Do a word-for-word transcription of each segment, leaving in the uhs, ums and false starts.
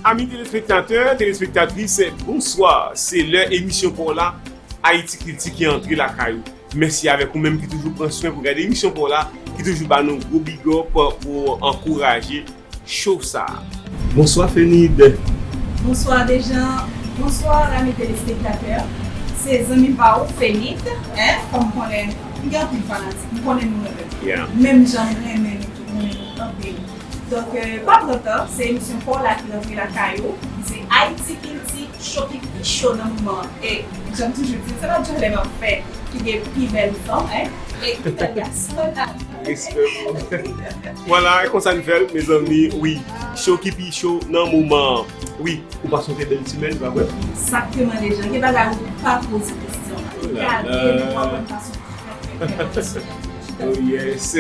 Ami telespektatè, telespektatris, bonswa. Se lè emisyon pa w la, Ayiti Kilti ki antre lakay ou. Mèsi avèk ou menm ki toujou pran swen pou gade emisyon pa w la, ki toujou ba nou gwo big up pou ankouraje show sa a. Bonswa Fenid. Bonswa Dejan. Bonswa ami telespektatè. Se zanmi pa w Fenid, en, kòm konnen, m gen anpil fanatik, m konnen nou renmen. Yeah. Menm jan m renmen nou tou, m renmen nou anpil. Donk, euh, pa pran tan, se emisyon pa w la ki rantre lakay ou. Se Ayiti Kilti, show ki pi cho nan moman an. E, jan m toujou di, se pa djòlè m ap fè ki gen pi bèl fanm, en, e pi bèl gason nan. Respè pou ou. Vwala, e konsa n fè l, mezanmi. Wi, show ki pi cho nan moman an. Wi, ou pase yon trè bèl semèn, pa vre? Egzakteman, Dejan. Gen bagay ou pa poze kestyon. Ou gade, nou aprann pase yon trè, trè, trè bèl semèn. Oh yes.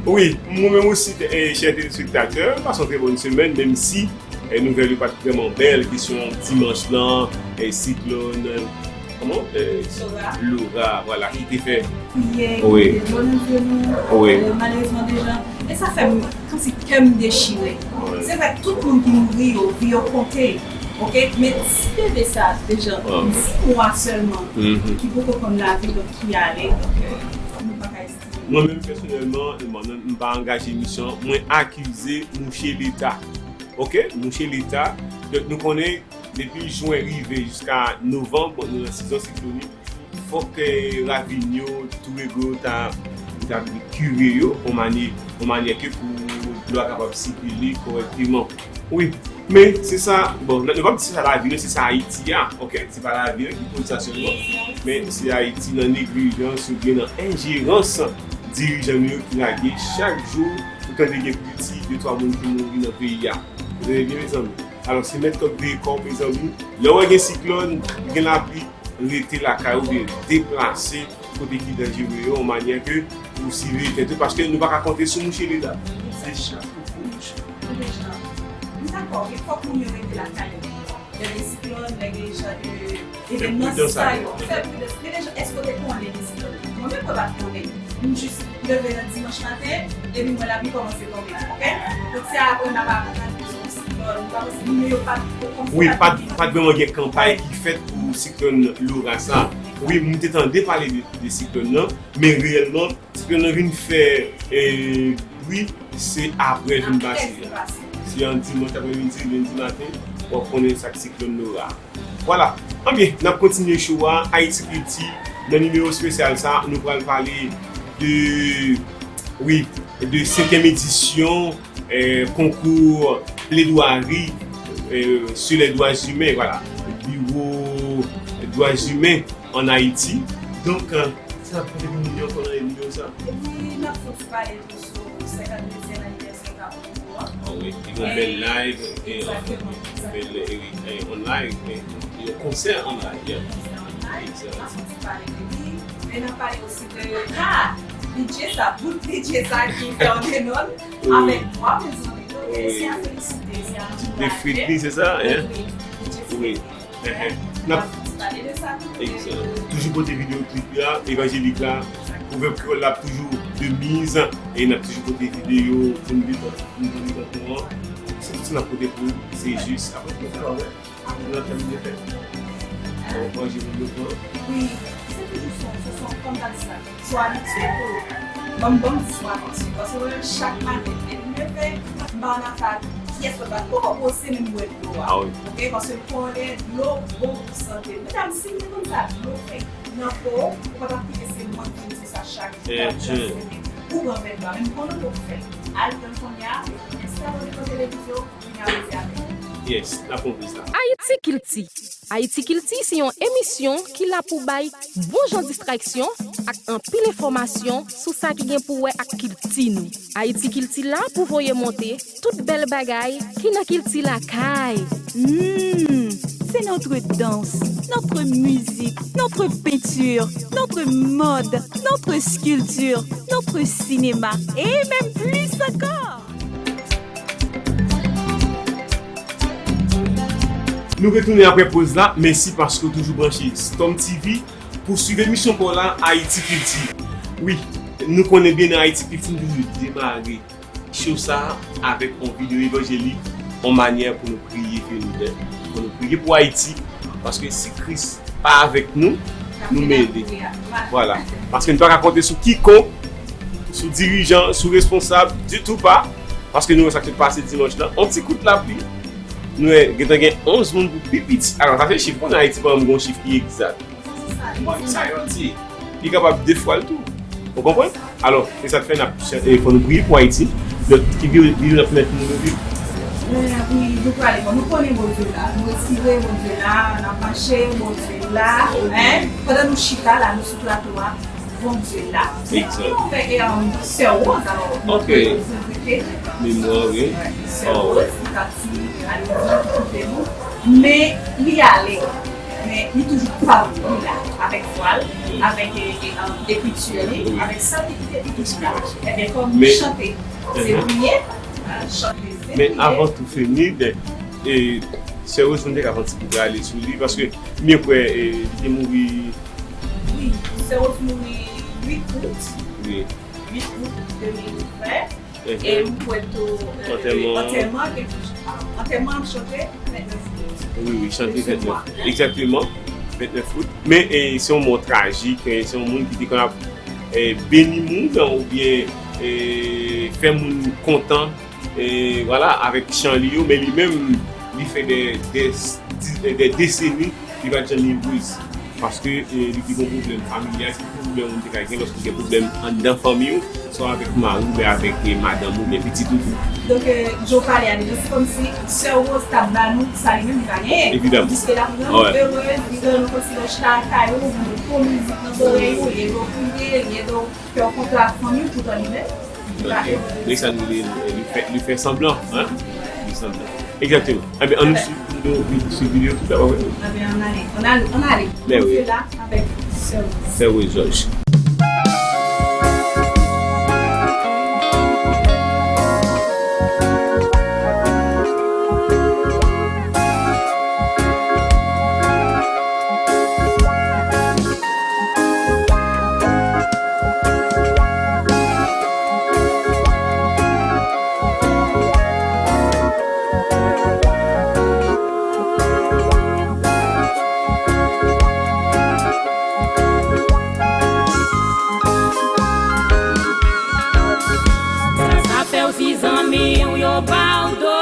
Wi, mwen menm osi, eh, chè telespektatè, pase yon trè bòn semèn, menm si, eh, nouvèl yo pa t vrèman bèl, kesyon dimanch lan, eh, siklòn, eh, kòman? Eh, Laura. Laura, vwala, ki te fè. Yè, wi, ki te dlo nan zye nou. Wi. Eh, malerezman, Dejan. E sa fè m, kòmsi kè m dechire. Wi. Se vre, tout moun ki mouri yo, vi yo konte. Oke? Men ti bebe sa, Dejan, di mwa sèlman, ki poko konn lavi, donk ki ale, donk, eh, nou pa ka Mwen menm pèsonèlman, m, m, m pa angaje misyon, mwen akize mouche Leta. Oke? Mouche Leta. Donk, nou konnen, depi jen rive jiska novanm, nou nan sezon siklonik, fòk, eh, ravin yo, tou rego yo ta, ta kire yo, yon manyè, yon manyè ke pou dlo a kapab sikile kòrèkteman. Wi, men se sa, bon, nou, nou p ap di se sa lavi nou, se sa Ayiti a, oke? Se pa lavi nou ki poze sa sèlman, men se Ayiti nan neglijans oubyen nan enjerans dirijan nou yo ki lage chak jou, ou tande gen piti de twa moun ki mouri nan peyi a. Ou tande byen, mezanmi? Alò, se mèt kòk veye kò w, mezanmi. Lè w wè gen siklòn, gen lapli, rete lakay ou oubyen deplase kote ki danjere yo, yon manyè ke ou siveye tèt ou, paske nou pa ka konte sou mouche Leta. Se chak pou mouche. M dakò, men fòk moun yo rete lakay yo. Lè gen siklòn, lè gen jan de evènman sa yo, fè pridans. Men Dejan, èske w te konnen de siklòn? Mwen menm, mwen pa t konnen. M jis leve nan dimanch maten, epi m wè lapli kòmanse tonbe, oke? Donk, se apre m ap aprann ke se yon siklòn, m pa panse moun yo pa t kòmanse. Wi, pa t, pa t vrèman gen kanpay ki fèt pou siklòn Laura sa. Wi, m te tande pale de, de siklòn nan, men reyèlman, siklòn nan vin fè, eh, bri, se apre l vin pase a. Se yon dimanch apremidi, lendi maten, w ap konnen sa k siklòn Laura. Vwala. Anbyen, n ap kontinye show a, Ayiti Kilti. Nan nimewo espesyal sa, nou pral pale de, wi, de senkyèm edisyon, eh, konkou pledwari, eh, sur les droits humains, vwala. Biwo dwa imen ann Ayiti. Donk, eh, sa pote pou nou di ankò nan nimewo sa? Epi, n ap fè yon ti pale tou sou senkanndezyèm anivèsè Kapo Poko an. Ah wi, li gen yon bèl live, e, egzakteman, yon bèl, e wi, e, on live, e, yon konsè an live, yeah. Konsè an live, n ap fè yon ti pale de li, men n ap pale osi de, ah, D J sa, bout D J sa ki fè on and on avèk twa mezanmi. Donk, se a felisite, se a ankouraje. De Fredly, se sa, hein? Wi, D J Fredly. Wi. N ap pale de sa tou. Toujou pote videyo klip la, Evanjelik la, Pwovèb Kreyòl la ap toujou de miz, e n ap toujou pote videyo pou nou detann, pou nou detann nou an. Se tout sa n ap pote pou ou, se jis. Apre, nou fè wè, nou nan tèm de fèt. Bon, manje moun yo pran. Wi, se toujou son, se son, kòm ta di sa. Swa abitye pou, ban m, ban m di swa abitye, paske mwen menm chak maten, depi m leve, m pa nan afè a kiyès lòt la, m poko bwose men m bwè dlo a. Ah wi. Oke, paske m konnen dlo bon pou sante. Medam, si m te konn sa dlo fè nan po, ou pa t ap kite se mwen ki di sa chak jou, m t ap janse, ou pran vè dlo a. Men m konnen pou m fè. Al pran kounye a, enstale w devan televizyon, Yes, n ap pran plis la. Ayiti Kilti. Ayiti Kilti se yon emisyon ki la pou bay bon jan distraksyon ak anpil enfòmasyon sou sa ki gen pou wè ak kilti nou. Ayiti Kilti la pou voye monte tout bèl bagay ki nan kilti lakay. Hmm, c'est notre danse, notre musique, notre peinture, notre mode, notre sculpture, notre cinéma et même plus encore. Nou retounen apre poz la. Mèsi paske w toujou branche Storm T V pou swiv emisyon pa w la, Ayiti Kilti. Wi, nou konnen byen nan Ayiti Kilti, nou toujou demare show sa a avèk yon videyo evanjelik. yon manyè pou nou priye ke nou dèt, pou nou priye pou Ayiti, paske si Kris pa avèk nou, nou mele. Vwala. Paske nou pa ka konte sou kikonk, sou dirijan, sou responsab, ditou pa, paske nou wè sa k sot pase dimanch lan. Yon ti kout lapli, nou wè gentan gen onz moun pou pi piti. Alò, sa se chif, konnen Ayiti pa janm gen yon chif ki egzak. Mwen sa yo di, li kapab de fwa l tou. Ou konprann? Alò, se sa k fè n ap chante, fò nou priye pou Ayiti. Donk, ki vi-, vi-, n ap mèt nou viv. Wi, nou prale bon. Nou konnen Bondye la. Nou respire, Bondye la. N ap mache, Bondye la. Hein? Pandan nou chita la, nou sou plato a, Bondye la. Egzak. Nou fè, e, um, Sè Rose, alò, nou prezante memwa, wi. Sè Rose, ki pati, alè, ki kite nou. Men, li ale. Men li toujou pale, li la, avèk vwa l, avèk, e, e, e, ekriti li, avèk sa li kite li toujou la. Ebyen, kòm chante, se priye, chante, se priye. Men avan tou fini, e, Sè Rose, nou te ka fè yon ti bout ale sou li, paske m kwè, e, li te mouri. Wi, Sè Rose mouri uit out. Wi. Uit out de mil ven. E m kwè tou, e, antèman, antèman ap chante vennèf out. Wi, wi, chante vennèf. Egzakteman, vennèf out. Men, e, se yon mò trajik, e, se yon moun ki te konn ap, e, beni moun oubyen, e, fè moun kontan, e, vwala, avèk chan li yo, men li menm, li fè de, de, de deseni, li pa t janm erez. Paske, e, li te gen pwoblèm familyal, ki pwoblèm moun te ka gen lòske gen pwoblèm anndan fanmi w, swa avèk mari w, oubyen avèk, e, madanm ou, oubyen pitit ou tou. Donk, e, jan w pale a deja, se kòmsi Sè Rose t ap ba nou sa li menm li pa genyen. Evidaman. Jiske la, nou erez, li ban nou kòmsi lè w chita lakay ou, ou bon mizik nan zòrèy ou, li ede w priye, li ede w fè yon kontak ak fanmi w, toutan li menm li pa erez. Donk, sa nou li, li fè, li fè sanblan, hein? Li sanblan. Egzakteman. Ebyen, ann nou swiv, nou swiv videyo tout la, pa vre? Ebyen, ann ale. Ann ale, ann ale. Bondye la avèk sè Rose. Sè Rose Georges. Sa fè w si zanmi w yo ba w do.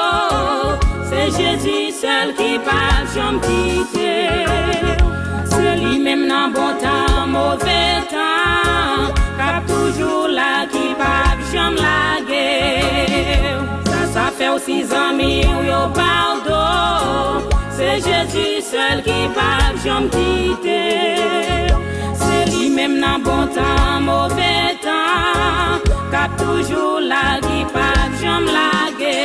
Se Jezi sèl ki p ap janm kite w. Se li menm nan bon tan, move tan, k ap toujou la, ki p ap janm lage w. Sa, sa fè w si zanmi w yo ba w do. Se Jezi sèl ki p ap janm kite w. Se li menm nan bon tan, move tan, k ap toujou la, ki p ap janm lage.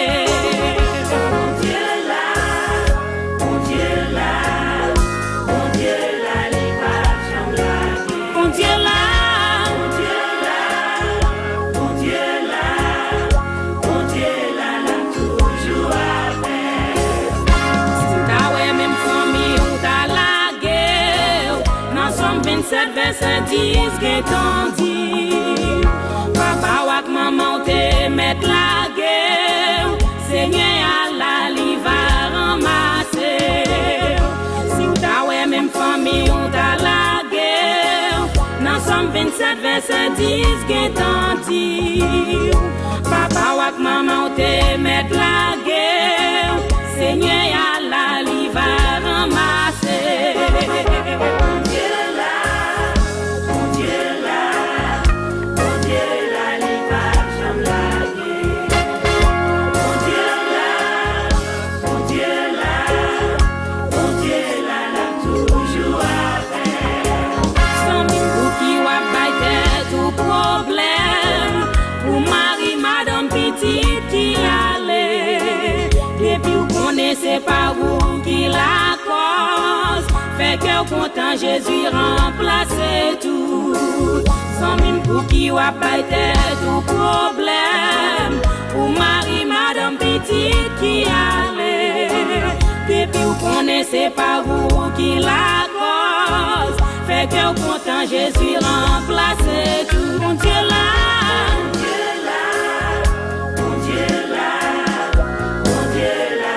Bondye la, Bondye la, Bondye la, li p ap janm lage. Bondye la, Bondye la, Bondye la, Bondye la, l ap toujou avè w. Si w ta wè menm fanmi w ta lage w, nan Sòm vennsèt vèsè dis gentan di, papa w ak manman w te mèt lage w, Senyè a la, li va ranmase w. Si w ta wè menm fanmi w ta lage w, nan Sòm vennsèt vèsè dis gentan di w, papa w ak manman w te mèt lage w, Senyè a la, li va ranmase w. Bondye la, Bondye la, Bondye la, li p ap janm lage. Bondye la, Bondye la, Bondye la, l ap toujou avè w. Zanmi m, pouki w ap bay tèt ou pwoblèm? Pou mari, madanm, pitit ki ale. Depi w konnen se pa ou ki lakòz, fè kè w kontan, Jezi ranplase tout. Zanmi m, pouki w ap bay tèt ou pwoblèm? Pou mari, madanm, pitit ki ale. Depi w konnen se pa ou ki lakòz, fè kè w kontan, Jezi ranplase tout. Bondye la, Bondye la, Bondye la, Bondye la,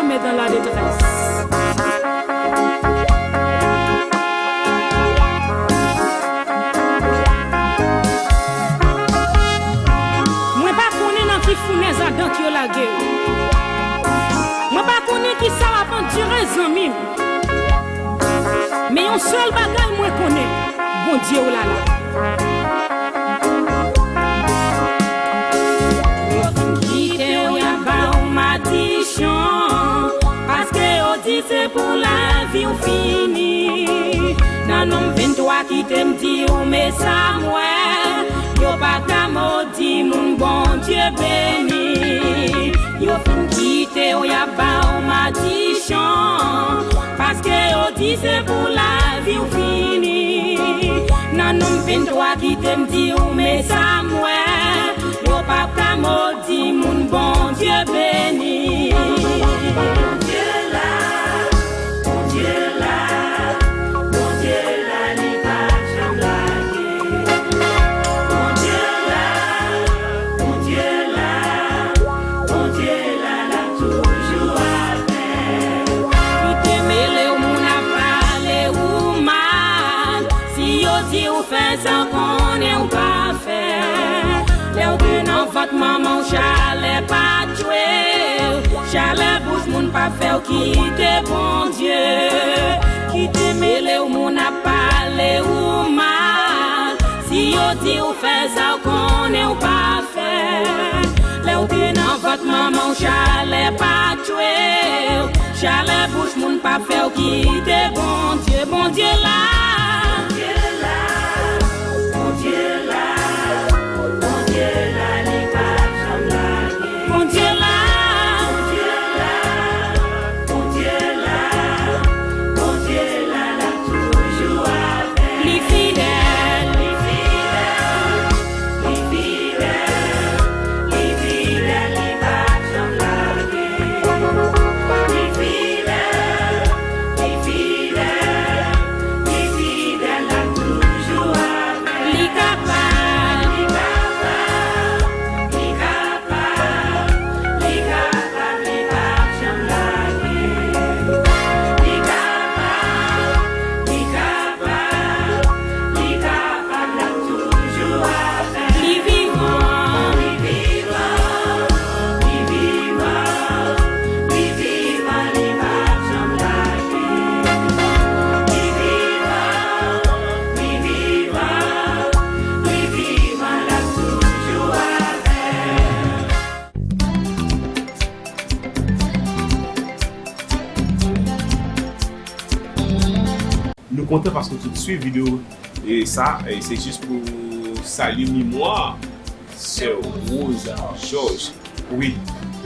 Mè dans la détresse. Mwen pa konnen nan ki founèz adan yo lage w. Mwen pa konnen ki sa w ap andire, zanmi m. Men yon sèl bagay mwen konnen, Bondye w la la. Yo fin kite w, y ap ba w madichon, paske yo di se pou lavi w fini. Nan nonm venntwa kite m di w, men sa m wè, yo pa ka modi moun Bondye beni. Yo fin kite w, y ap ba w madichon, paske yo di se pou lavi w fini. Nan nonm venntwa kite m di w, men sa m wè, yo p ap ka modi moun Bondye beni. Bondye la, Bondye la, Bondye la, li pa janm lage. Bondye la, Bondye la, Bondye la, l ap toujou avè w. Kite mele w, moun ap pale ou mal. Si yo di w fè sa, w konnen w pa fè. Lè w te nan vant manman w, chalè pa tchwe w. Chalè bouch moun pa fè w kite Bondye. Kite mele w, moun ap pale ou mal. Si yo di w fè sa, w konnen w pa fè. Lè w te nan vant manman w, chalè pa tchwe w. Chalè bouch moun pa fè w kite Bondye. Bondye la. Bondye la. Bondye la. Bondye la, li pa janm lage. Bondye la. Bondye la. Bondye la. Bondye la, l ap toujou avè w. Li fidèl. Li fidèl. Li fidèl. Li fidèl, li pa janm lage. Li fidèl. Li fidèl. Li fidèl, l ap toujou avè w. Li kapab. Li kapab. Li kapab. Li kapab, li p ap janm lage. Li kapab, li kapab, li kapab, l ap toujou avè w. Li vivan, li vivan, li vivan, li vivan, li p ap janm lage. Li vivan, li vivan, li vivan, l ap toujou avè w. Nou kontan paske w te swiv videyo e sa, e se jis pou salye memwa Sè Rose Georges. Wi,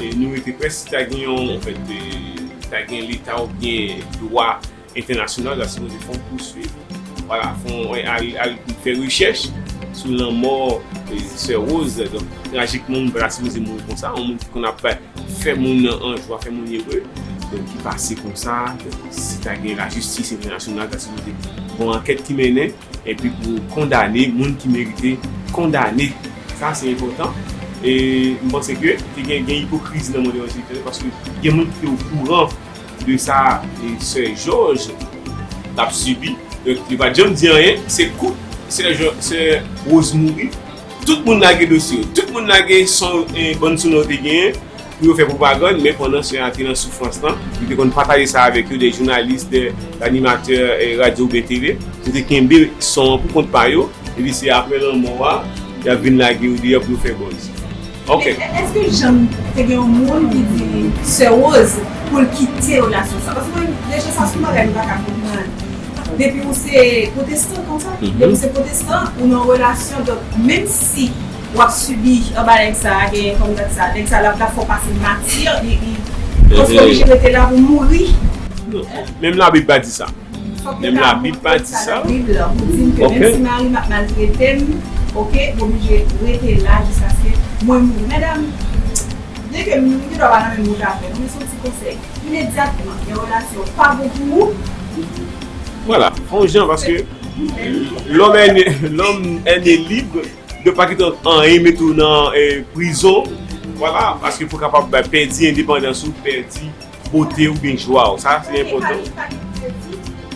e nou rete prè, si ta gen yon, anfèt, e, ta gen leta oubyen dwa entènasyonal la sipoze fè yon pouswit. Vwala, fè yon, al, al fè rechèch sou lanmò, e, Sè Rose. Donk, trajikman, moun pa ta sipoze mouri konsa. Yon moun ki konn ap fè moun nan an jwa, fè moun ere. Donk, ki pase konsa. Donk, si ta gen lajistis entènasyonal, ta sipoze gen yon ankèt ki mennen, epi pou kondane moun ki merite kondane. Sa, se enpòtan. E m panse ke te gen, gen ipokrizi nan mond evanjelik la, paske gen moun ki te okouran de sa, e, Sè Jòj t ap sibi. Donk, yo pa t janm di anyen. Se kou Sè Jò-, Sè Rose mouri, tout moun lage dosye yo. Tout moun lage son, e, bann sonò yo te genyen pou yo fè pwopagann, men pandan Sè a te nan soufrans lan, yo te konn pataje sa avèk yo, de jounalis, de, de animatè, e, radyo oubyen tele. Yo te kenbe son an pou kont pa yo. Epi se apre lanmò a, y ap vin lage yo deyò pou yo fè buzz. Ok. Men èske janm te gen yon moun ki di Sè Rose pou l kite relasyon sa? Paske mwen, deja sa se yon bagay m pa ka konprann. Depi ou se pwotestan konsa, depi ou se pwotestan, ou nan relasyon, donk menm si w ap sibi anba nèg sa, gen kòm nèg sa, nèg sa l ap, l ap fè w pase mati, li, li, paske w oblije rete la pou mouri. Non, menm Labib pa di sa. Menm Labib pa di sa. Pou di m ke menm si mari m ap maltrete m, oke, m oblije rete la jiskaske mwen mouri. Medam, byenke m gen dwa pa nan menm bout avè nou, men se yon ti konsèy. Imedyatman, gen relasyon pa bon pou ou. Vwala, fè yon jan, paske l'homme est né, l'homme est né libre, donk pa kite anyen mete w nan, e, prizon. Vwala, paske pou w kapab, ben, pèdi endepandans ou, pèdi bote oubyen jwa w. Sa se enpòtan.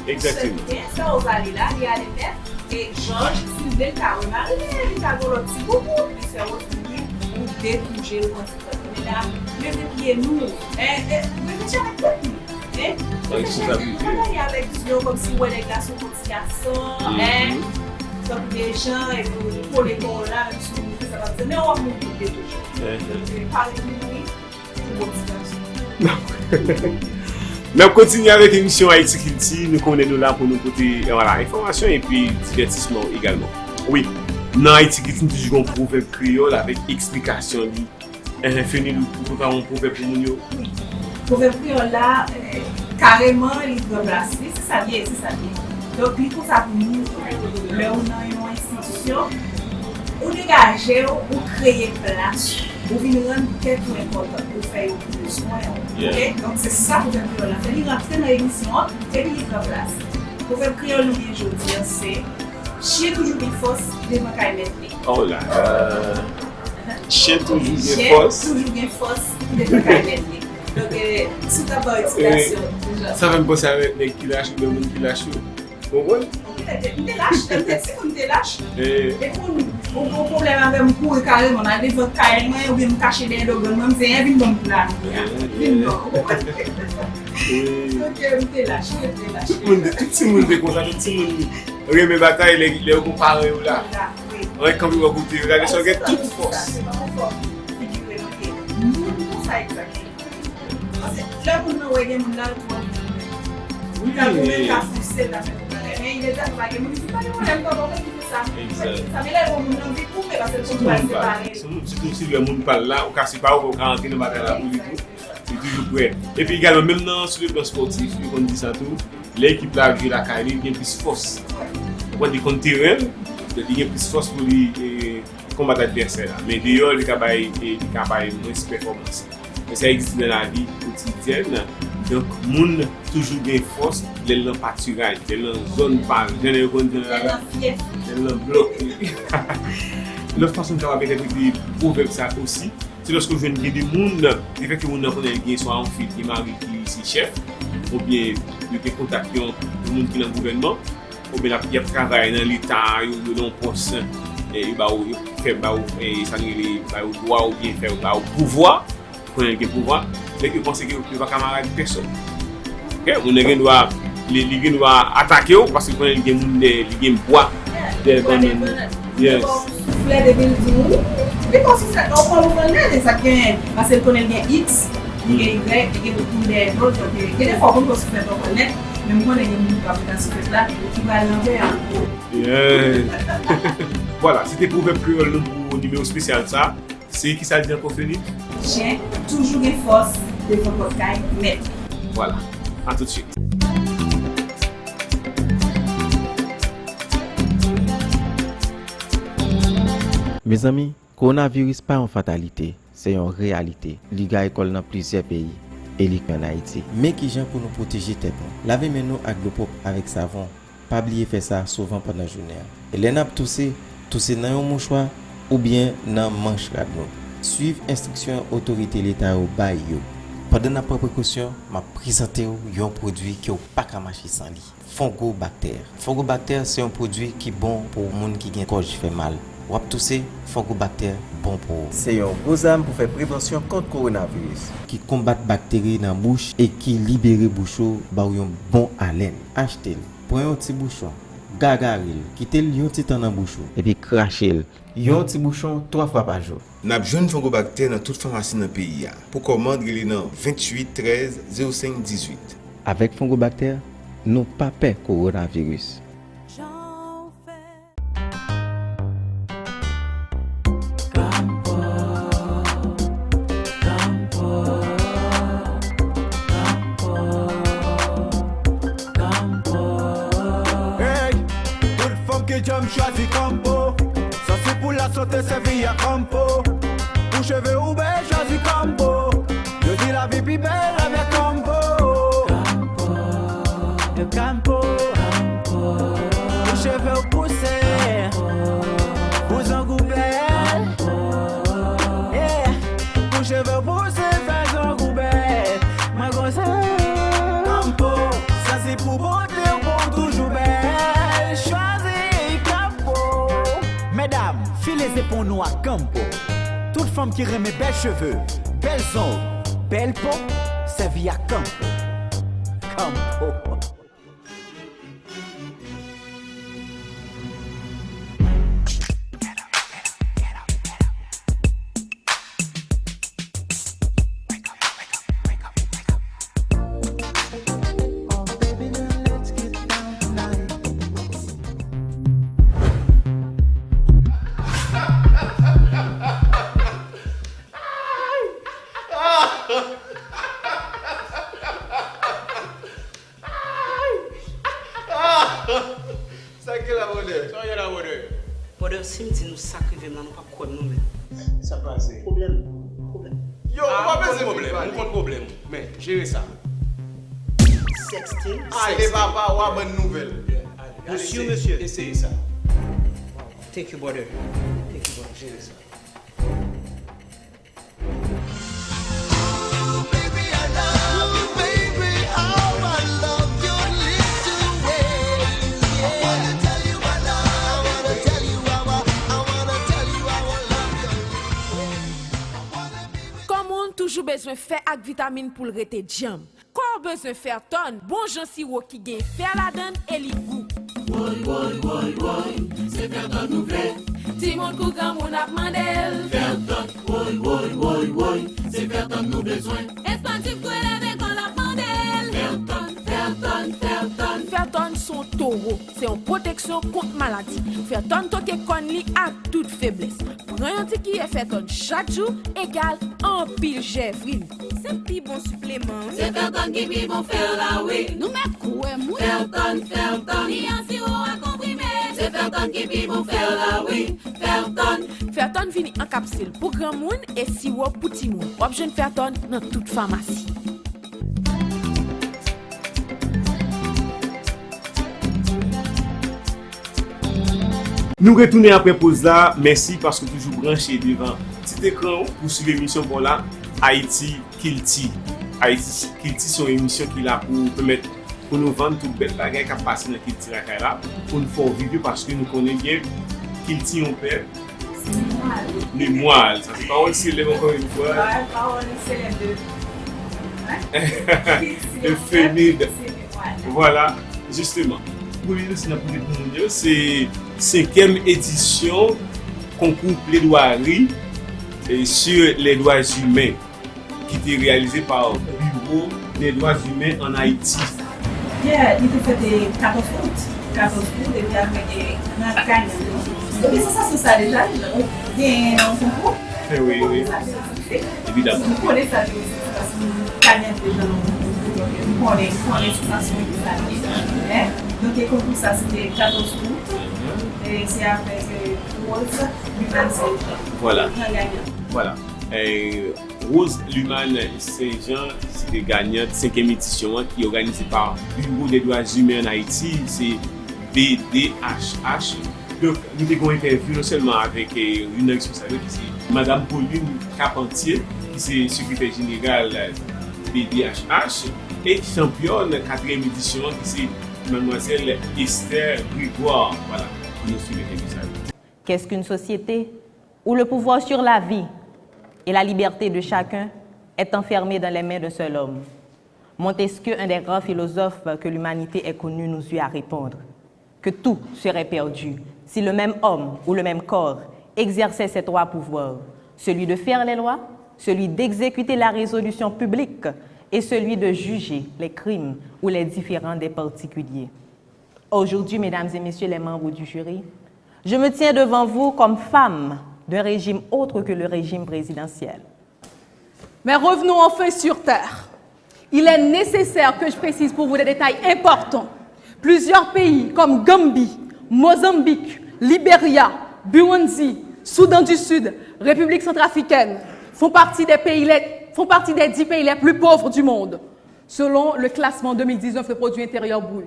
Egzakteman. Sa w ale la, li ale nèt. E Jòj, si l vle, l ka remare, li ka gen lòt ti boubout, li fè wòch pou li, ou detouje l konsa. Men la, leve pye nou, reflechi avèk tèt nou. Reflechi avèk tèt nou. Pa gade avèk zye w kòmsi w wè nèg la se yon ti gason, tankou de jan, epi w kole kò w la, menm si w moute, sa pa vle di, men w ap moute toujou. Donk, pale pou mouri, pou motivasyon. N ap kontinye avèk emisyon Ayiti Kilti. Nou konnen nou la pou nou pote, eh, vwala, enfòmasyon epi divètisman egalman. Wi, nan Ayiti Kilti, nou toujou gen yon pwovèb kreyòl avèk eksplikasyon li. Enhen, Fenil, ou, ou pral yon pwovèb pou moun yo? Wi. Pwovèb kreyòl la, eh, kareman, li pran plas li. Se sa l ye, se sa l ye. Donk, li konsa pou nou, lè ou nan yon enstitisyon, ou degaje w, ou kreye plas ou, ou vin rann tèt ou enpòtan, ou fè yo pran swen w. Oke? Donk, se sa pwovèb kreyòl la fè. Li rantre nan emisyon an, epi li pran plas li. Pwovèb kreyòl nou gen jodi a, se, chen toujou gen fòs devan kay mèt li. Oh la la. Chen toujou gen fòs. Chen toujou gen fòs devan kay mèt li. Donk, eh, si w ta ba w eksplikasyon, deja. Sa fè m panse avèk nèg ki lach oubyen moun ki lach yo. Ou konprann? M te lach, lè m te timoun, m te lach. Depi yon, yon gwo pwoblèm avè m, m kouri kareman, m al devan kay mwen, oubyen m kache dèyè dògòn mwen, m di, "Vin ban m pla nou a. Vin ban m." Ou konprann? Donk, eh, m te lach, wi, m te lach. Tout moun, tout timoun te konsa, tout timoun renmen batay lè, lè yo gon paran yo la. Ann kanpe bò kote yo, gade sa, gen tout fòs. Se pa konfò figire nou ye. Moun konsa egzakteman. Paske lè moun nan wè gen moun la, l tou anvi vin. Li ka goumen, l ka fouse, l ka fè tout bagay. Men imedya pa gen moun, li di, "Pa gen pwoblèm, papa, mwen ki fè sa." Egzak. Sa, men lè l wè moun nan, li koupe, paske l konn pral separe. Sitou si l wè moun pa l la, ou ka separe, ou ka rantre nan batay la pou li tou. Li toujou prè. Epi egalman, menm nan, sou le plan spòtif, yo konn di sa tou, lè ekip la ap jwe lakay li, li gen plis fòs. Ou konn li konn teren, li gen plis fòs pou li, eh, konbat advèsè la. Men deyò, li ka bay, eh, li ka bay mwens pèfòmans. Men sa egziste nan lavi kotidyèn. Donk, moun toujou gen fòs lè l nan patiraj, lè l nan zòn pa l, jan yo konn di nan lavi, lè l nan blòk li. Lòt fason n kapab entèprete pwovèb sa osi, se lòske w jwenn gen de moun, lefètke moun nan konnen l gen swa yon fi, l gen mari ki se chèf, oubyen yo gen kontak yon, yon moun ki nan gouvènman, oubyen l ap, y ap travay nan leta, yo, yo nan yon pòs, eh, yo ba w, yo fè ba w, eh, sa n rele, ba yo dwa oubyen fè ba w pouvwa, konnen l gen pouvwa, men yo panse ke yo, yo pa kamarad pèsòn. Oke, moun nan gen dwa, li, li gen dwa atake w, paske konnen li gen moun dèyè, li gen bwa dèyè bannann. Yes. Souflèt epi l di w, li ba w souflèt, ou pran, ou pran nèt, e sa k genyen. Paske l konnen l gen X, li gen Y, li gen tout moun dèyè do l, donk, gen de fwa w konn pran souflèt, ou pran nèt, men m konnen gen moun ki pa pran souflèt la, ki pral nan vè a. Yeah. Vwala, se te pwovèb kreyòl nou pou nimewo espesyal sa. Se ki sa l di ankò, Feni? Chen toujou gen fòs devan pòt kay mèt li. Vwala. A tout swit. Mezanmi, kowonaviris pa yon fatalite, se yon reyalite. Li gaye kò l nan plizyè peyi, e li ann Ayiti. Men kijan pou nou pwoteje tèt nou. Lave men nou ak dlo pwòp avèk savon. Pa bliye fè sa souvan pandan jounen an. E lè n ap touse, touse nan yon mouchwa oubyen nan manch rad nou. Swiv enstriksyon otorite leta yo bay yo. Pandan n ap pran prekosyon, m ap prezante w yon pwodui ke w pa ka mache san li. Fongobaktè. Fongobaktè se yon pwodui ki bon pou moun ki gen gòj fè mal. W ap touse, Fongobaktè bon pou ou. Se yon gwo zam pou fè prevansyon kont kowonaviris. Ki konbat bakteri nan bouch e ki libere bouch ou, ba w yon bon alèn. Achte l. Pran yon ti bouchon, gagare l, kite l yon ti tan nan bouch ou. Epi krache l. Yon ti bouchon twa fwa pa jou. N ap jwenn Fongobaktè nan tout famasi nan peyi a. Pou kòmand, rele nan venntuit trèz zewo senk dizuit. Avèk Fongobaktè, nou pa pè kowonaviris. Jan w fè. Kanpo, kanpo, kanpo, kanpo. Hey, tout fanm ki djanm chwazi kanpo. Sa se pou lasante, sèvi a kanpo. Pou cheve ou bèl, chwazi kanpo. Yo di lavi pi bèl avèk kanpo. Kanpo, kanpo. Pou cheve w pouse, pou zong ou bèl. Yeah. Pou cheve w pouse, fè zong ou bèl. Mwen konsa Zepon nou ak Kampo. Tout fanm ki renmen bèl cheve, bèl zong, bèl po, sèvi ak Kampo. Kampo. Sa k gen la, brother? Sa w ye la, brother? Brother, si m di nou sa k rive m la, nou p ap kwè m non, men. Sa k pase? Pwoblèm. Pwoblèm. Yo, ou pa bezwen pwoblèm. Ou konn pwoblèm. Men, jere sa. Sexting. Ale, papa, w a ban nouvèl. Yo sou, mesye. Eseye sa. Thank you, brother. Thank you, brother. Jere sa. Kò moun toujou bezwen fè ak vitamin pou l rete djanm. Kò w bezwen Fertone, bon jan siwo ki gen fè ladan l e li gou. Woy, woy, woy, woy, se Fertone nou vle. Timoun kou granmoun ap mande l. Fertone, woy, woy, woy, woy, se Fertone nou bezwen. Espòtif kou eleve kò l ap mande l. Fertone, Fertone, Fertone. Fertone se yon towo, se yon pwoteksyon kont maladi. Fertone toke kòn li ak tout feblès. Pran yon ti kiyè Fertone chak jou, egal anpil jèvrin. Se pi bon sipleman, wi. Se Fertone ki pi bon fè w la, wi. Nou mèt kwè m, wi. Fertone, Fertone. Li an siwo a konprime. Se Fertone ki pi bon fè w la, wi. Fertone. Fertone vini an kapsil pou granmoun e siwo pou timoun. W ap jwenn Fertone nan tout famasi. Nou retounen apre poz la. Mèsi paske w toujou branche devan ti ekran w pou swiv emisyon pa w la, Ayiti Kilti. Ayiti Kilti se yon emisyon ki la pou pèmèt pou nou vann tout bèl bagay k ap pase nan kilti lakay la, pou n fè w viv yo, paske nou konnen byen kilti yon pèp. Se memwa l. Memwa l. Sa se pawòl selèb ankò yon fwa. Pawòl selèb de, de Fenid. Vwala, jisteman. Premye dosye n ap pote pou moun yo, se senkyèm edisyon konkou pledwari, eh, sur les droits humains, ki te reyalize pa Biwo dè Dwa Imen ann Ayiti. Yeah, li te fèt, eh, katòz out. Katòz out, epi apre, eh, nan Kanyon. Epi sansasyon sa deja, ou genyen nan yon konkou. Eh wi, wi. Evidamment. Nou konnen sa te resanti paske nou Kanyon te nan yon konkou, donk nou konnen, nou konnen sansasyon ki sa te ye. Hein? Donk, e konkou sa, se te katòz out. Mhm. E se avèk, eh, Rose Luman Saint Jean. Vwala. Gran ganyan. Vwala. Eh, Rose Luman Saint Jean, se te ganyant senkyèm edisyon an ki òganize pa Bureau des Droits Humains en Haïti, se B D H H. Donk, nou te gen yon entèvyou non sèlman avèk, eh, youn nan responsab yo, ki se Madam Pauline Carpentier, ki se sekretè jeneral B D H H, e chanpyòn katriyèm edisyon an, ki se Madmwazèl Esther Grégoire. Vwala, ann nou swiv entèvyou sa yo. Qu'est-ce qu'une société où le pouvoir sur la vie et la liberté de chacun est enfermé dans les mains d'un seul homme? Montesquieu, un des grands philosophes que l'humanité ait connu, nous eut à répondre que tout serait perdu si le même homme ou le même corps exerçait ces trois pouvoirs, celui de faire les lois, celui d'exécuter la résolution publique et celui de juger les crimes ou les différends des particuliers. Aujourd'hui, mesdames et messieurs les membres du jury, je me tiens devant vous comme femme d'un régime autre que le régime présidentiel. Mais revenons enfin sur terre. Il est nécessaire que je précise pour vous des détails importants. Plusieurs pays comme Gambie, Mozambique, Libéria, Burundi, Soudan du Sud, République centrafricaine font partie des pays les, font partie des dix pays les plus pauvres du monde, selon le classement deux mille dix-neuf de produit intérieur brut.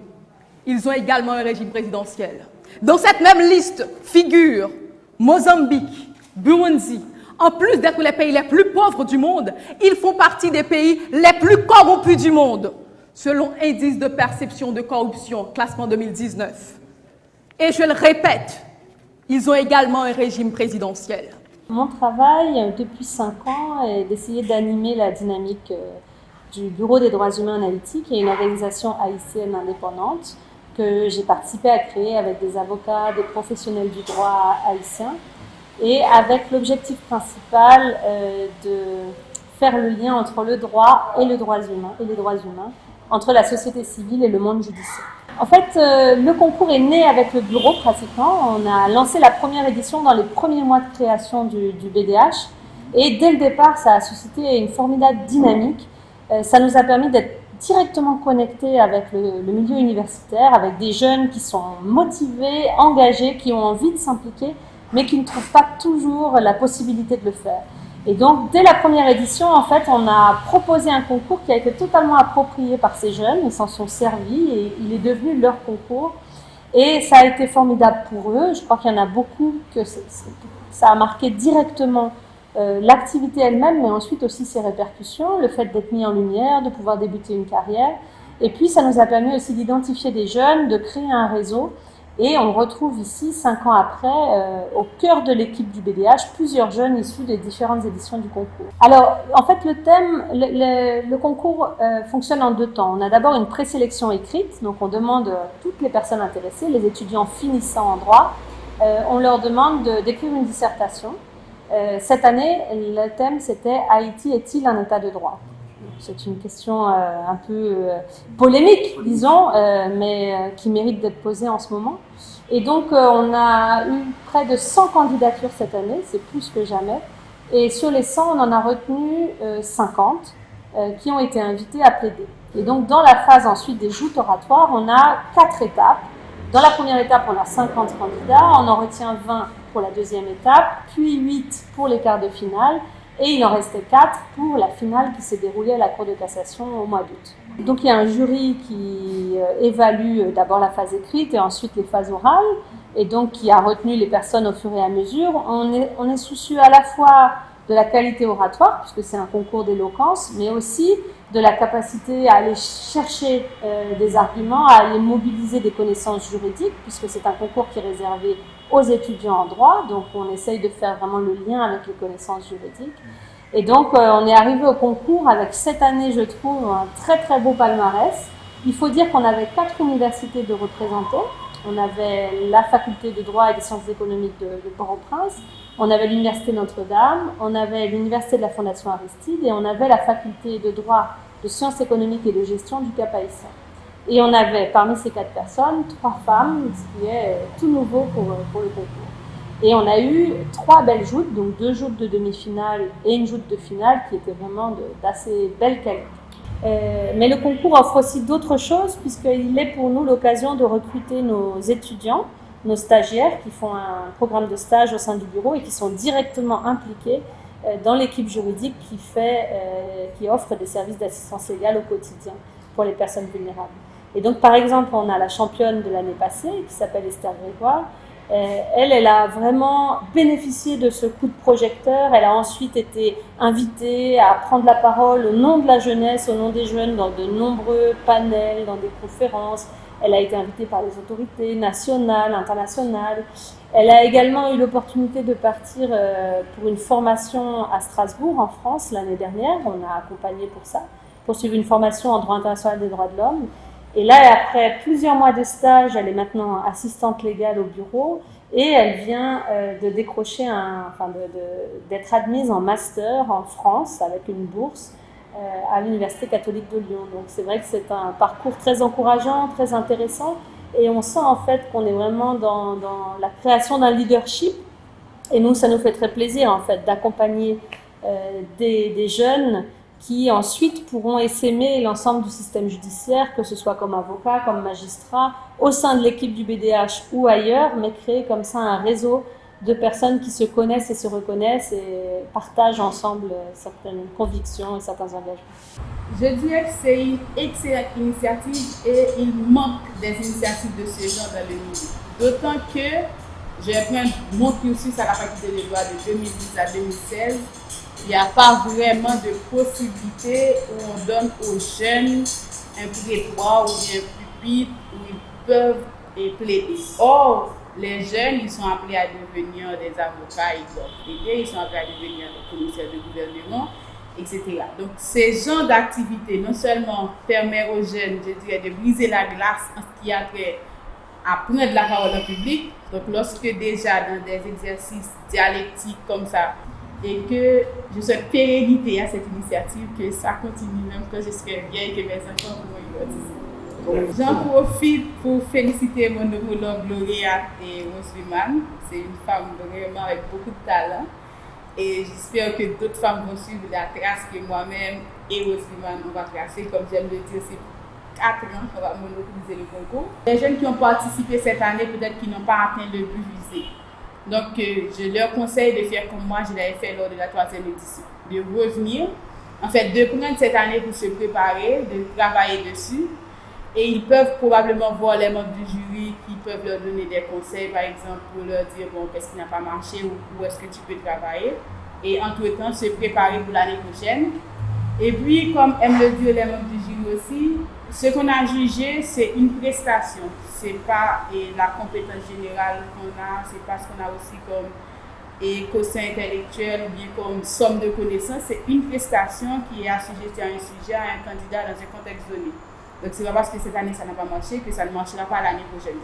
Ils ont également un régime présidentiel. Dans cette même liste figurent Mozambique, Burundi. En plus d'être les pays les plus pauvres du monde, ils font partie des pays les plus corrompus du monde, selon Indice de perception de corruption, classement deux mille dix-neuf. Et je le répète, Ils ont également un régime présidentiel. Mon travail, euh, depuis cinq ans, est d'essayer d'animer la dynamique euh, du Bureau des droits humains en Haïti, qui est une organisation haïtienne indépendante que j'ai participé à créer avec des avocats, des professionnels du droit haïtien, et avec l'objectif principal euh, de faire le lien entre le droit et le droit humain, et les droits humains, entre la société civile et le monde judiciaire. En fait, euh, le concours est né avec le bureau pratiquement. On a lancé la première édition dans les premiers mois de création du, du B D H et dès le départ, ça a suscité une formidable dynamique. Euh, ça nous a permis d'être directement connectés avec le, le milieu universitaire, avec des jeunes qui sont motivés, engagés, qui ont envie de s'impliquer, mais qui ne trouvent pas toujours la possibilité de le faire. Et donc, dès la première édition, en fait, on a proposé un concours qui a été totalement approprié par ces jeunes. Ils s'en sont servis et il est devenu leur concours. Et ça a été formidable pour eux. Je crois qu'il y en a beaucoup que ça a marqué directement euh, l'activité elle-même, mais ensuite aussi ses répercussions, le fait d'être mis en lumière, de pouvoir débuter une carrière. Et puis, ça nous a permis aussi d'identifier des jeunes, de créer un réseau et on retrouve ici, cinq ans après, euh, au cœur de l'équipe du B D H, plusieurs jeunes issus des différentes éditions du concours. Alors, en fait, le thème, le, le, le concours euh, fonctionne en deux temps. On a d'abord une présélection écrite, donc on demande à toutes les personnes intéressées, les étudiants finissants en droit, euh, on leur demande d'écrire une dissertation. Euh, cette année, le thème c'était Haïti est-il un État de droit ? C'est une question euh, un peu euh, polémique, disons, euh, mais euh, qui mérite d'être posée en ce moment. Et donc, euh, on a eu près de cent candidatures cette année, c'est plus que jamais. Et sur les cent, on en a retenu euh, cinquante euh, qui ont été invités à plaider. Et donc, dans la phase ensuite des joutes oratoires, on a quatre étapes. Dans la première étape, on a cinquante candidats, on en retient vingt pour la deuxième étape, puis huit pour les quarts de finale, et il en restait quatre pour la finale qui s'est déroulée à la Cour de cassation au mois d'août. Donc il y a un jury qui euh, évalue euh, d'abord la phase écrite et ensuite les phases orales, et donc qui a retenu les personnes au fur et à mesure. On est, on est soucieux à la fois de la qualité oratoire, puisque c'est un concours d'éloquence, mais aussi de la capacité à aller chercher euh, des arguments, à aller mobiliser des connaissances juridiques, puisque c'est un concours qui est réservé aux étudiants en droit, donc on essaye de faire vraiment le lien avec les connaissances juridiques. Et donc, euh, on est arrivé au concours avec cette année, je trouve, un très très beau palmarès. Il faut dire qu'on avait quatre universités de représenter. On avait la faculté de droit et des sciences économiques de, de Port-au-Prince, on avait l'université Notre-Dame, on avait l'université de la Fondation Aristide et on avait la faculté de droit, de sciences économiques et de gestion du Cap-Haïtien. Et on avait parmi ces quatre personnes trois femmes, ce qui est euh, tout nouveau pour, euh, pour le concours. Et on a eu trois belles joutes, donc deux joutes de demi-finale et une joute de finale qui était vraiment d'assez belle qualité. Euh, mais le concours offre aussi d'autres choses puisqu'il est pour nous l'occasion de recruter nos étudiants, nos stagiaires qui font un programme de stage au sein du bureau et qui sont directement impliqués euh, dans l'équipe juridique qui, fait, euh, qui offre des services d'assistance légale au quotidien pour les personnes vulnérables. Et donc, par exemple, on a la championne de l'année passée, qui s'appelle Esther Grégoire. Euh, elle, elle a vraiment bénéficié de ce coup de projecteur. Elle a ensuite été invitée à prendre la parole au nom de la jeunesse, au nom des jeunes, dans de nombreux panels, dans des conférences. Elle a été invitée par les autorités nationales, internationales. Elle a également eu l'opportunité de partir euh, pour une formation à Strasbourg, en France, l'année dernière. On l'a accompagnée pour ça, pour suivre une formation en droit international des droits de l'homme. Et là, après plusieurs mois de stage, elle est maintenant assistante légale au bureau et elle vient euh, de décrocher, un, enfin de, de, d'être admise en master en France avec une bourse euh, à l'Université catholique de Lyon. Donc c'est vrai que c'est un parcours très encourageant, très intéressant et on sent en fait qu'on est vraiment dans, dans la création d'un leadership et nous, ça nous fait très plaisir en fait d'accompagner euh, des, des jeunes qui ensuite pourront essaimer l'ensemble du système judiciaire, que ce soit comme avocat, comme magistrat, au sein de l'équipe du B D H ou ailleurs, mais créer comme ça un réseau de personnes qui se connaissent et se reconnaissent et partagent ensemble certaines convictions et certains engagements. Je dirais que c'est une excellente initiative et il manque des initiatives de ce genre dans le milieu. D'autant que j'ai pris mon cursus à la faculté de droit de deux mille dix à deux mille seize. Il n'y a pas vraiment de possibilité où on donne aux jeunes un prétoire ou bien un pupitre où ils peuvent plaider. Or, Les jeunes, ils sont appelés à devenir des avocats, ils doivent plaider, ils sont appelés à devenir des commissaires de gouvernement, et cetera. Donc, ces genres d'activités, non seulement permet aux jeunes, je dirais, de briser la glace en ce qui a trait à prendre la parole en public, donc lorsque déjà dans des exercices dialectiques comme ça, et que je souhaite pérennité à cette initiative, que ça continue même quand je serai vieille, que mes enfants pourront y participer. J'en profite pour féliciter mon homologue lauréate et Rose Luman. C'est une femme vraiment avec beaucoup de talent. Et j'espère que d'autres femmes vont suivre la trace que moi-même et Rose Luman, on va tracer. Comme j'aime le dire, c'est quatre ans qu'on va monopoliser le concours. Les jeunes qui ont participé cette année, peut-être qui n'ont pas atteint le but visé. Donc, euh, je leur conseille de faire comme moi, je l'avais fait lors de la troisième édition, de revenir, en fait, de prendre cette année pour se préparer, de travailler dessus. Et ils peuvent probablement voir les membres du jury qui peuvent leur donner des conseils, par exemple, pour leur dire, bon, qu'est-ce qui n'a pas marché, ou où est-ce que tu peux travailler. Et entre-temps, se préparer pour l'année prochaine. Et puis, comme aiment le dire les membres du jury aussi, ce qu'on a jugé, c'est une prestation. C'est pas, et la compétence générale qu'on a, c'est pas ce qu'on a aussi comme et quotient intellectuel ou bien comme somme de connaissances, c'est une prestation qui est assujettie à un sujet, à un candidat dans un contexte donné. Donc, c'est pas parce que cette année ça n'a pas marché que ça ne marchera pas l'année prochaine.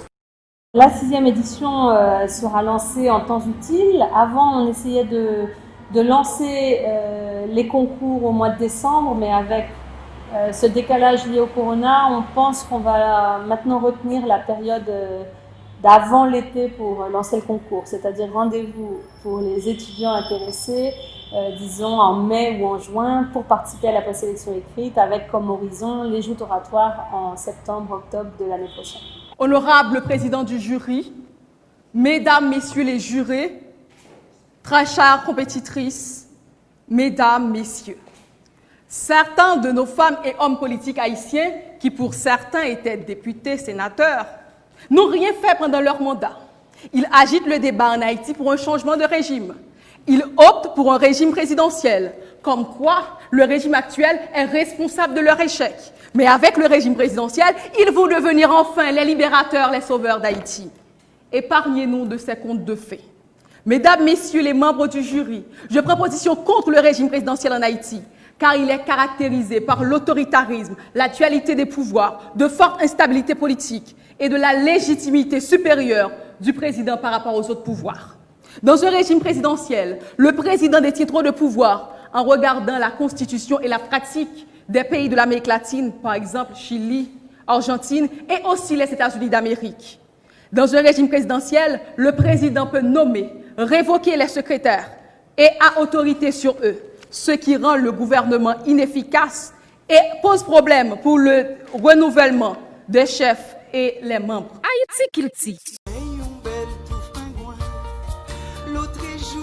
La sixième édition euh, sera lancée en temps utile. Avant, on essayait de, de lancer euh, les concours au mois de décembre, mais avec euh, ce décalage lié au corona, on pense qu'on va maintenant retenir la période euh, d'avant l'été pour lancer le concours, c'est-à-dire rendez-vous pour les étudiants intéressés, euh, disons en mai ou en juin, pour participer à la présélection écrite avec comme horizon les joutes oratoires en septembre-octobre de l'année prochaine. Honorable président du jury, mesdames, messieurs les jurés, très chères compétitrices, mesdames, messieurs, certains de nos femmes et hommes politiques haïtiens, qui pour certains étaient députés, sénateurs, n'ont rien fait pendant leur mandat. Ils agitent le débat en Haïti pour un changement de régime. Ils optent pour un régime présidentiel, comme quoi le régime actuel est responsable de leur échec. Mais avec le régime présidentiel, ils vont devenir enfin les libérateurs, les sauveurs d'Haïti. Épargnez-nous de ces contes de fées. Mesdames, Messieurs les membres du jury, je prends position contre le régime présidentiel en Haïti, car il est caractérisé par l'autoritarisme, la dualité des pouvoirs, de fortes instabilités politiques et de la légitimité supérieure du président par rapport aux autres pouvoirs. Dans un régime présidentiel, le président détient trop de pouvoir en regardant la constitution et la pratique des pays de l'Amérique latine, par exemple Chili, Argentine et aussi les États-Unis d'Amérique. Dans un régime présidentiel, le président peut nommer, révoquer les secrétaires et a autorité sur eux, ce qui rend le gouvernement inefficace et pose problème pour le renouvellement des chefs et les membres. Ayiti Kilti.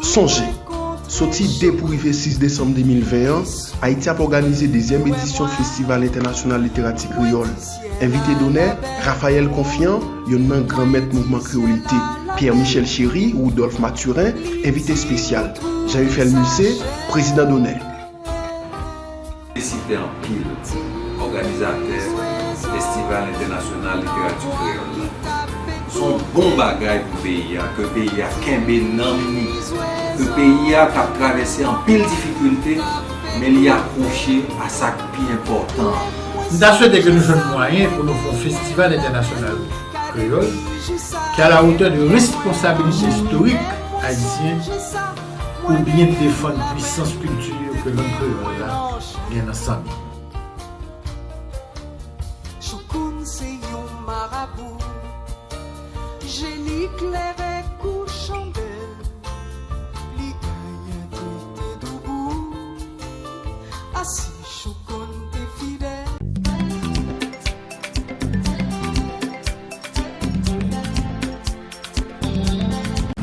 Sonje, soti de pou rive sis desanm de mil ven an, Ayiti ap òganize dezyèm edisyon Festival Entènasyonal Literati Kreyòl. Envite donè, Raphaël Confiant, youn nan gran mèt mouvman kreyolite, Pierre Michel Chéry, Rudolph Mathurin, envite espesyal, Jean Eiffel Musset, prezidan donè. Felisite anpil òganizatè Festival Entènasyonal Literati Kreyòl la. Se yon bon bagay pou peyi a, ke peyi a kenbe nanm li, ke peyi a k ap travèse anpil difikilte, men li akwoche a sa k pi enpòtan an. M ta swete ke nou jwenn mwayen pou nou fè yon festival entènasyonal kreyòl ki à la hauteur de responsabilite istorik ayisyen pou byen defann pwisans kilti ke lang kreyòl la gen nan san nou. Choukoun se yon marabou, je li klere kou chandèl, li genyen tete doubou, asi Choukoun te fidèl.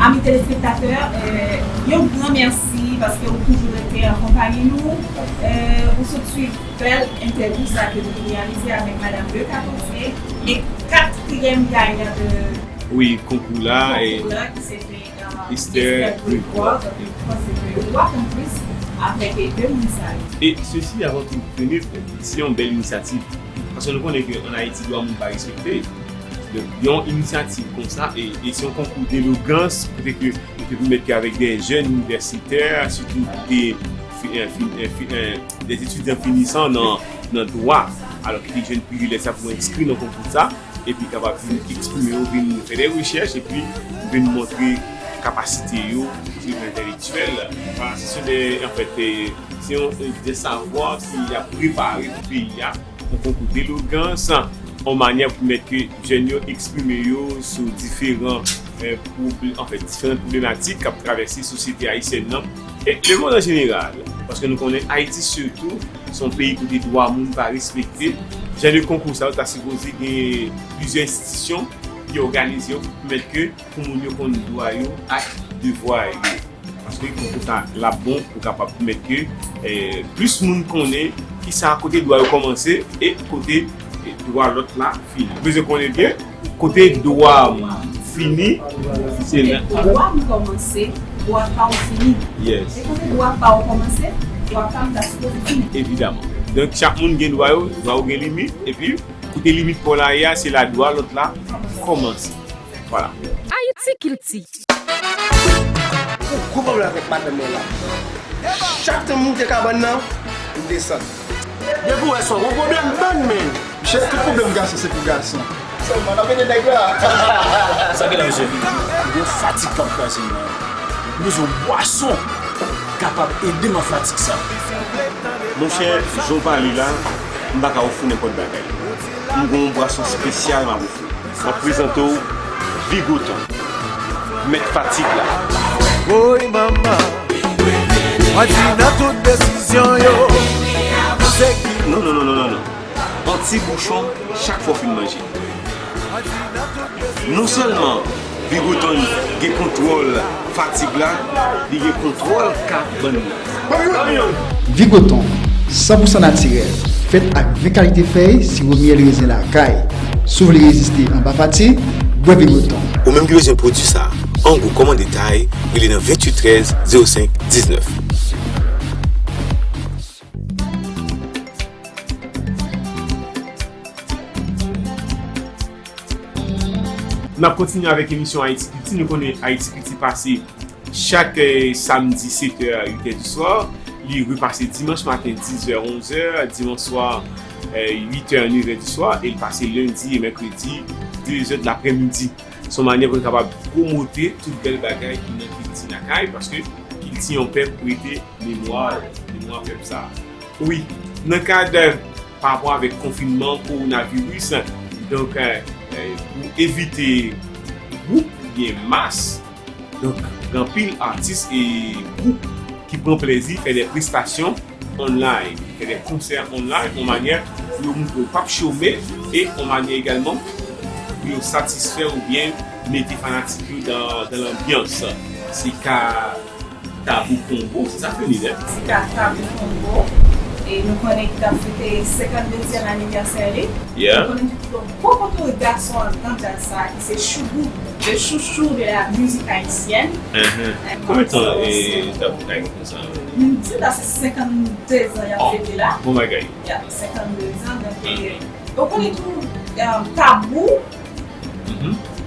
Ami telespektatè, euh, yon gran mèsi paske ou toujou rete akonpaye nou. Euh, ou sot swiv bèl entèvyou sa ke nou te reyalize avèk Madam Le Capotier, e katriyèm gayan de konkou la, e konkou la ki se te, euh, Esther Grégoire, donk, mwen panse ke nou ap konn plis avèk de moun sa yo. E sesi avan tou, premye pwen, se yon bèl inisyativ. Paske nou konnen ke ann Ayiti, dwa moun pa respekte. Donk, yon inisyativ konsa, e, e se yon konkou delogans, kote ke nou te pèmèt ke avèk de jèn inivèsitè, sitou de fi- eh, fi- eh, fi- eh, de etidyan finisan nan, nan dwa, alò ki te jwenn privilèj sa pou enskri nan konkou sa, epi kapab vin eksprime yo, vin fè de rechèch, epi vin montre kapasite yo, sou plan entèlektyèl. Voilà, se, se de, anfèt, eh, se yon, eh, de savwa ki ap prepare pou peyi a, yon konkou delogans, yon manyè pou pèmèt ke jèn yo eksprime yo sou diferan, eh, pwoble-, anfèt, diferan pwoblematik k ap travèse sosyete ayisyèn nan, e lemonn an jeneral, paske nou konnen Ayiti sitou, se yon peyi kote dwa moun pa respekte. Jan de konkou sa yo ta sipoze gen plizyè enstitisyon ki òganize yo pou pèmèt ke pou moun yo konn dwa yo ak devwa yo. Paske konkou sa l ap bon pou kapab pèmèt ke, eh, plis moun konnen kisa, kote dwa yo kòmanse e kote, eh, dwa lòt la fini. Ou bezwen konnen byen, kote dwa m fini, se la. Kote dwa m kòmanse, dwa pa w fini. Yes. E kote dwa pa w kòmanse, dwa pa m ta sipoze fini. Evidaman. Donk, chak moun gen dwa yo, dwa yo gen limit, epi kote limit pa w la ye a, se la dwa lòt la kòmanse. Voilà. Ayiti Kilti. Ou gwo pwoblèm avèk madanm mwen la. Chak tan m moute kabann nan, m desann. Depi w wè sa, w gon pwoblèm bann men. Misye, tout pwoblèm gason se pou gason. Sèlman, n ap ede nèg la. Sa gen la, mesye? Gon fatig k ap kraze m nan. M bezwen yon bwason ki kapab ede m an fatig sa. Monchè, jan w pale la, m pa ka ofri nenpòt bagay. M gon yon bwason espesyal m ap ofri. M ap prezante w Vigoton, mèt fatig la. Woy manman, mwen di nan tout desizyon yo, se ki... Non, non, non, non, non, non. Yon ti bouchon chak fwa w fin manje. Non sèlman Vigoton gen kontwòl fatig la, li gen kontwòl kabann nan. Vigoton, san pou san natirèl, fèt ak ven kalite fèy, siwo myèl rezen lakay. Si w vle reziste anba fatig, bwè Vigoton. Ou menm ki bezwen pwodui sa, an gwoup kòm an detay, rele nan venntuit trèz zewo senk diznèf. N ap kontinye avèk emisyon Ayiti Kilti. Nou konnen Ayiti Kilti pase chak, eh, samdi sèt è a uit è di swa. Li repase dimanch maten dizè, onzè, dimanch swa, eh, uit è, nevè di swa. E l pase lendi e mèkredi, dezè de laprèmidi. Se yon manyè pou n kapab pwomote tout bèl bagay ki nan kilti lakay, paske kilti yon pèp rete memwa, memwa pèp sa. Wi, nan kad, eh, pa rapò avèk konfinman kowonaviris, donk, eh, eh, pou evite gwoup oubyen mas, donk, gen anpil atis e gwoup ki pran plezi fè de prestasyon online, fè de konsè online, yon manyè pou yo montre yo p ap chome, e yon manyè egalman pou yo satisfè oubyen mete fanatik yo dan, dan lanbyans. Se ka Tabou Konbo, se sa k fè li, hein? Se ka Tabou Konbo. E nou konnen ki t ap fete senkanndezyèm anivèsè li. Yeah. Nou konnen tou yon gwo kote gason an nan djaz sa a, ki se Choubou, le chouchou de la musique haïtienne. Uh-huh. Konbyen tan, eh, Tabou ka gen konsa? M di la se senkannde zan y ap fete la. Bon bagay. Yeah, senkannde zan, donk, eh, ou konnen tou, eh, Tabou,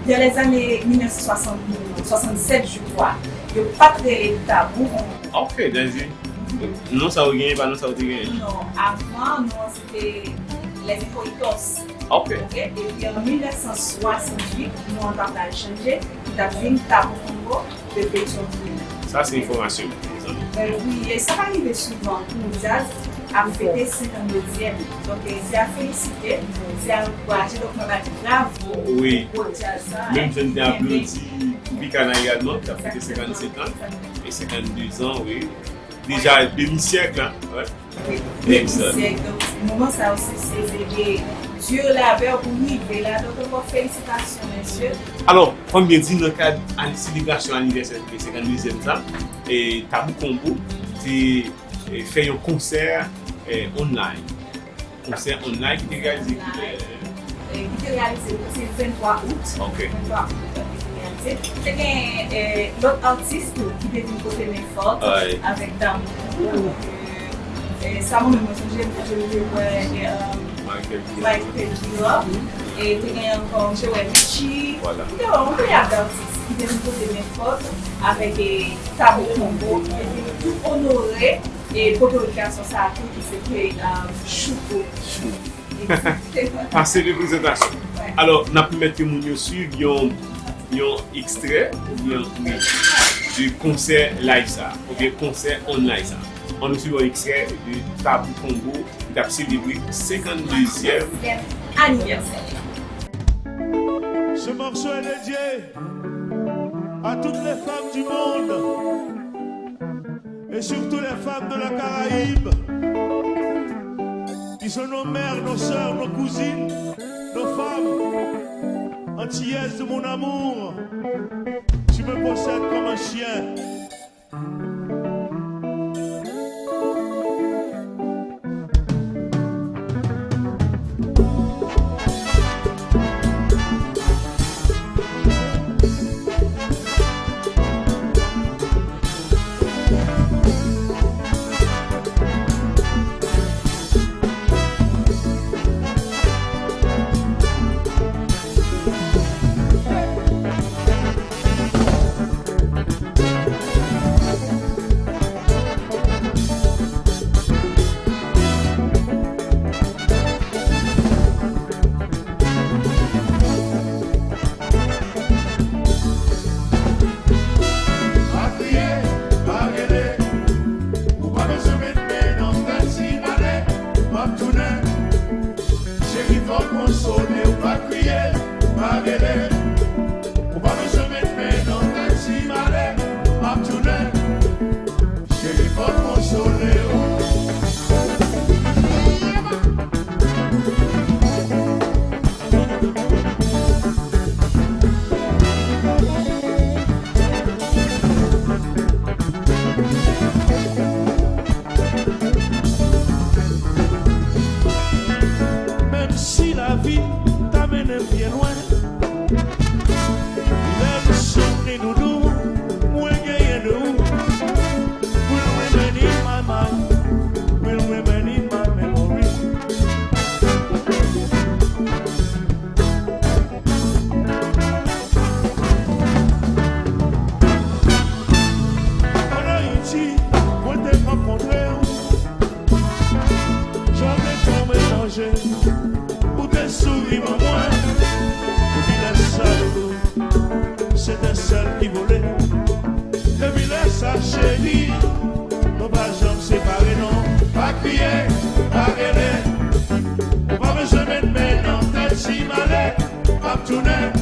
dans les années mil nèf san swasann, swasannsèt, je crois, yo pa t rele Tabou. Ok, Daisy. Non sa yo genyen, pa non sa yo te genyen. Non, avan, non, se te Les Incoitos. Ok. Ok, epi an mil nèf san swasantuit, non an ta pral chanje, li t ap vin Tabou Konbo de Petyonvil. Sa se enfòmasyon, mezanmi. Eh, wi, e sa pa rive souvan pou yon djaz ap fete senkanndezyèm. Donk, eh, se a felisite, se a ankouraje, donk mwen ba l bravo pou gwo djaz sa. Menm jan n te aplodi Bikana egalman, k ap fete senkannsèt an, e senkanndezan, wi. Deja demi syèk, hein? Wi, demi syèk. Donk, moman sa yo, se, se, se de dur labeur pou rive la. Donk, ankò felisitasyon, mesye. Alò, fò m byen di, nan kad an-, selebrasyon anivèsè senkanndezyèm sa, e Tabou Konbo te, e, fè yon konsè, e, online. Konsè online ki te reyalize kilè? Eh, ki te reyalize, se venntwa out. Ok. Venntwa out, eh, ki te reyalize. Te gen, eh, lòt atis tou ki te vin pote men fò avèk Tabou Konbo. Eh, eh, sa mwen menm, mwen sonje, mwen sonje mwen te wè, eh, Michael Girard. Michael Girard. E te gen ankò Joel Richie. Voilà. Te gen yon pil atis ki te vin pote men fòt avèk, e, Tabou Kongo, ki te vin tou onore, e, potolikasyon sa a tou, ki se te, um, Chouko. Chouko. Pase de prezantasyon. Alò, n ap pèmèt ke moun yo swiv yon, yon ekstrè oubyen de konsè live sa, oubyen konsè online sa. Ann nou swiv yon ekstrè de Tabou Kongo ki t ap selebre senkanndezyèm anivèsè. Ce morceau est dédié à toutes les femmes du monde et surtout les femmes de la Caraïbe, qui sont nos mères, nos sœurs, nos cousines, nos femmes antillaises de mon amour. Tu me possèdes comme un chien. Pa kriye, pa rele, ou pa bezwen met men nan tèt, si m ale, m ap tounen. Cheri, fò w konsole w, pa kriye, pa rele. Ou pa bezwen met men nan tèt, si m ale, m ap tounen. Cheri, fò w konsole w. Menm si lavi ta mennen m byen lwen, lè m sonje doudou mwen genyen de ou, will remain in my mind, will remain in my memory. Ann Ayiti, mwen te rankontre w. Jan w te fè m chanje, ou te souri ban mwen. Depi lè sa, doudou, se te sèl ki vole. Depi lè sa, cheri, nou pa janm separe, non. Pa kriye, pa rele. Ou pa bezwen met men nan tèt, si m ale, m ap tounen.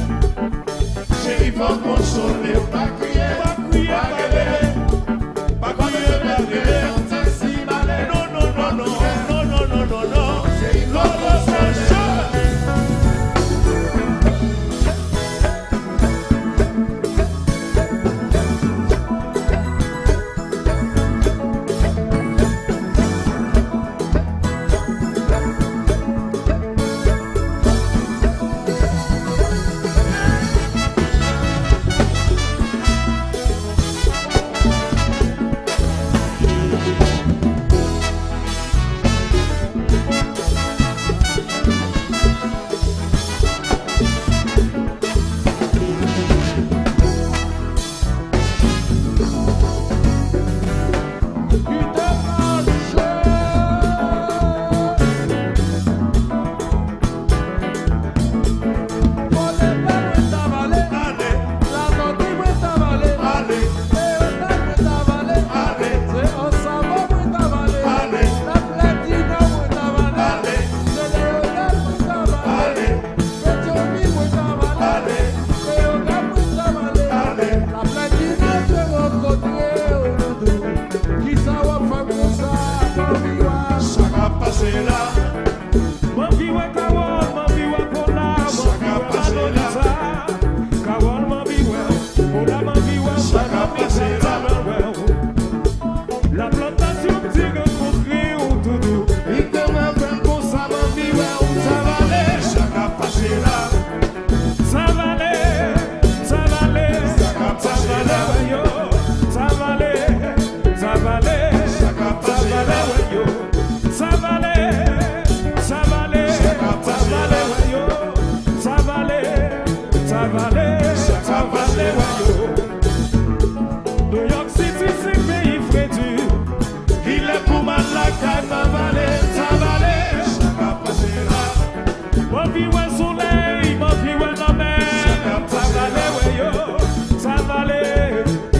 Cheri, fò w konsole w, pa kriye, pa kriye, pa rele. Pa kriye, pa rele. Non, non, non, non. Cheri, fò w konsole w.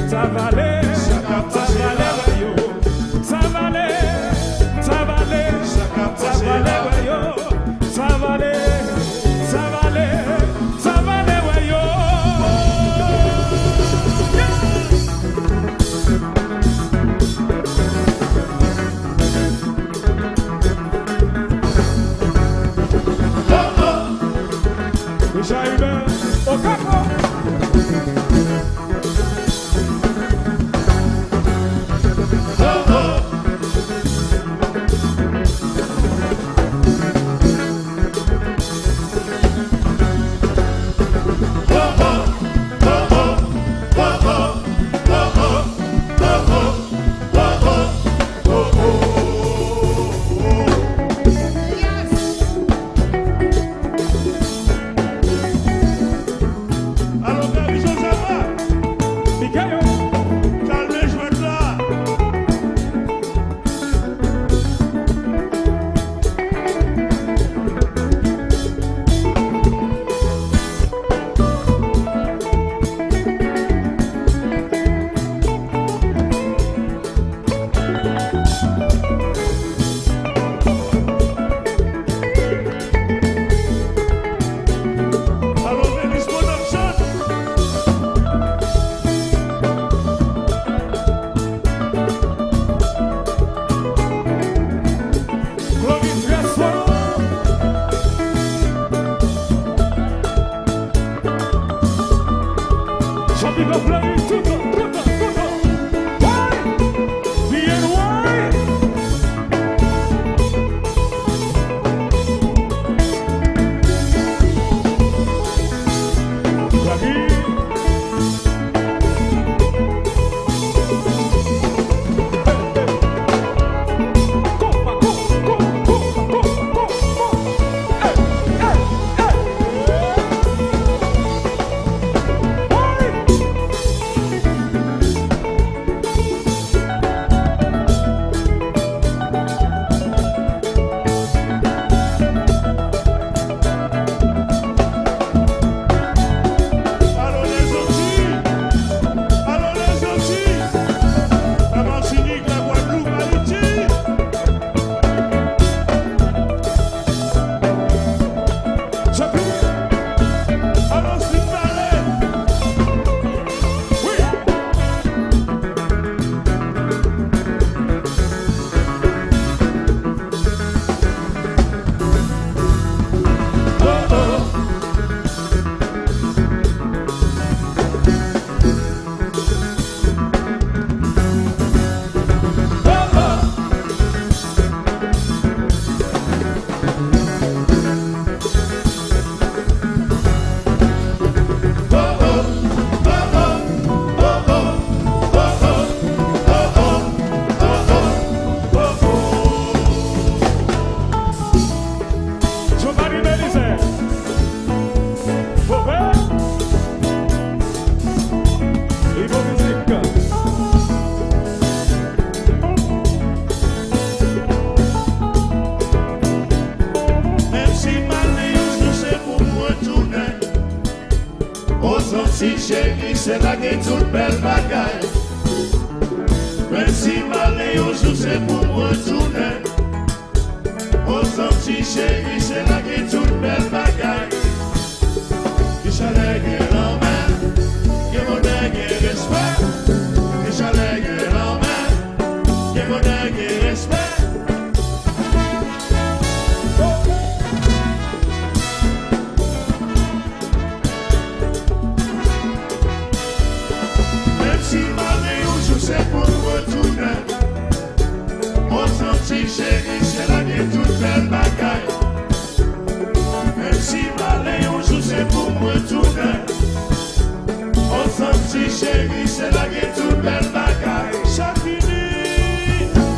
Sa vale, sa vale wè yo. Sa vale, sa vale, sa vale wè yo. Sa vale, sa vale, sa vale wè yo. Yeah! Oh, oh. Richard Hubert, Okafo. Alò, Gaby Joseph la, Mikayo, kalme jwèt la. Alò, Venus Production. Clovis Gaston. Jean-Pierre Fleury, tout, tout, tout. Why? B N Y. Gaby. Alò lèzanti, alò lèzanti, la Matinik, la Gwadloup, Ayiti. Jean-Pierre, alò fin pale. Wi. Giovanni Belizaire. Fofè. Ivo Mizik. Menm si m ale yon jou, se pou m retounen. O Zanti cheri, se la gen tout bèl bagay. Menm si m ale yon jou, se pou m retounen. O Zanti cheri, se la gen tout bèl bagay. Gen chalè, gen lanmè, gen bonè, gen respè. Gen chalè, gen lanmè, gen bonè, gen respè. Menm si m ale yon jou, se pou m retounen. O Zanti cheri, se la gen tout bèl bagay. Menm si m ale yon jou, se pou m retounen. O Zanti cheri, se la gen tout bèl bagay. Sa fini.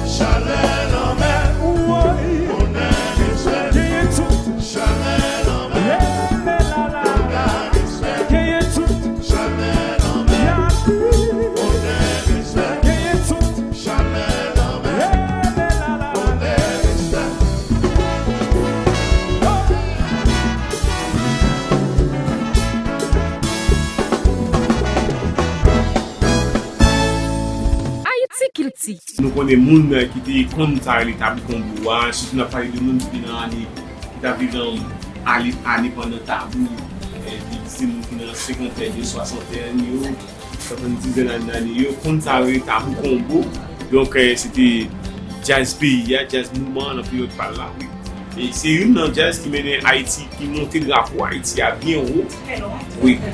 Chalè lanmè. Woy. Bonè, respè. Genyen tout. Chalè lanmè. Leve la la. Bonè, respè. Genyen tout. Chalè lanmè. Yakou. Bonè, respè. Genyen tout. Chalè lanmè. Leve la la. Bonè, respè. Oh. Kilti. Nou konnen moun ki te konn sa rele Tabou Konbo a, sitou n ap pale de moun ki te nan ane, ki t ap viv nan ane, ane pandan Tabou, e, ki se moun ki nan senkantèn yo, swasantèn yo, swasanndizèn ane yo, konn sa rele Tabou Konbo. Donk, e, se te djaz peyi a, djaz moman an nan peryòd pa l la, wi. E se youn nan djaz ki mennen Ayiti, ki monte drapo Ayiti a byen wo. Trè lwen. Wi, trè,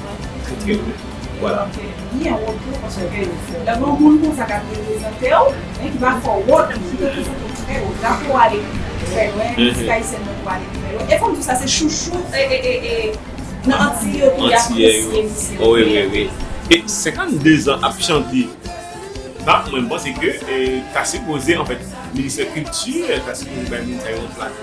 trè lwen. Vwala. Byen wo tou, paske lè gen moun konsa k ap reprezante w, men ki pa fè w wont, ki reprezante w trè wo. Drapo w ale trè lwen, mizik ayisyèn nan tou ale trè lwen. E fò m di w sa, se chouchou, e, e, e, e, nan Antiyè yo tou, y ap apresye misye. Wi, wi, wi. E senkannde zan ap chante. Sa, mwen, m panse ke, e, ta sipoze, anfèt, ministè kilti, e, ta sipoze bay moun sa yo yon plak.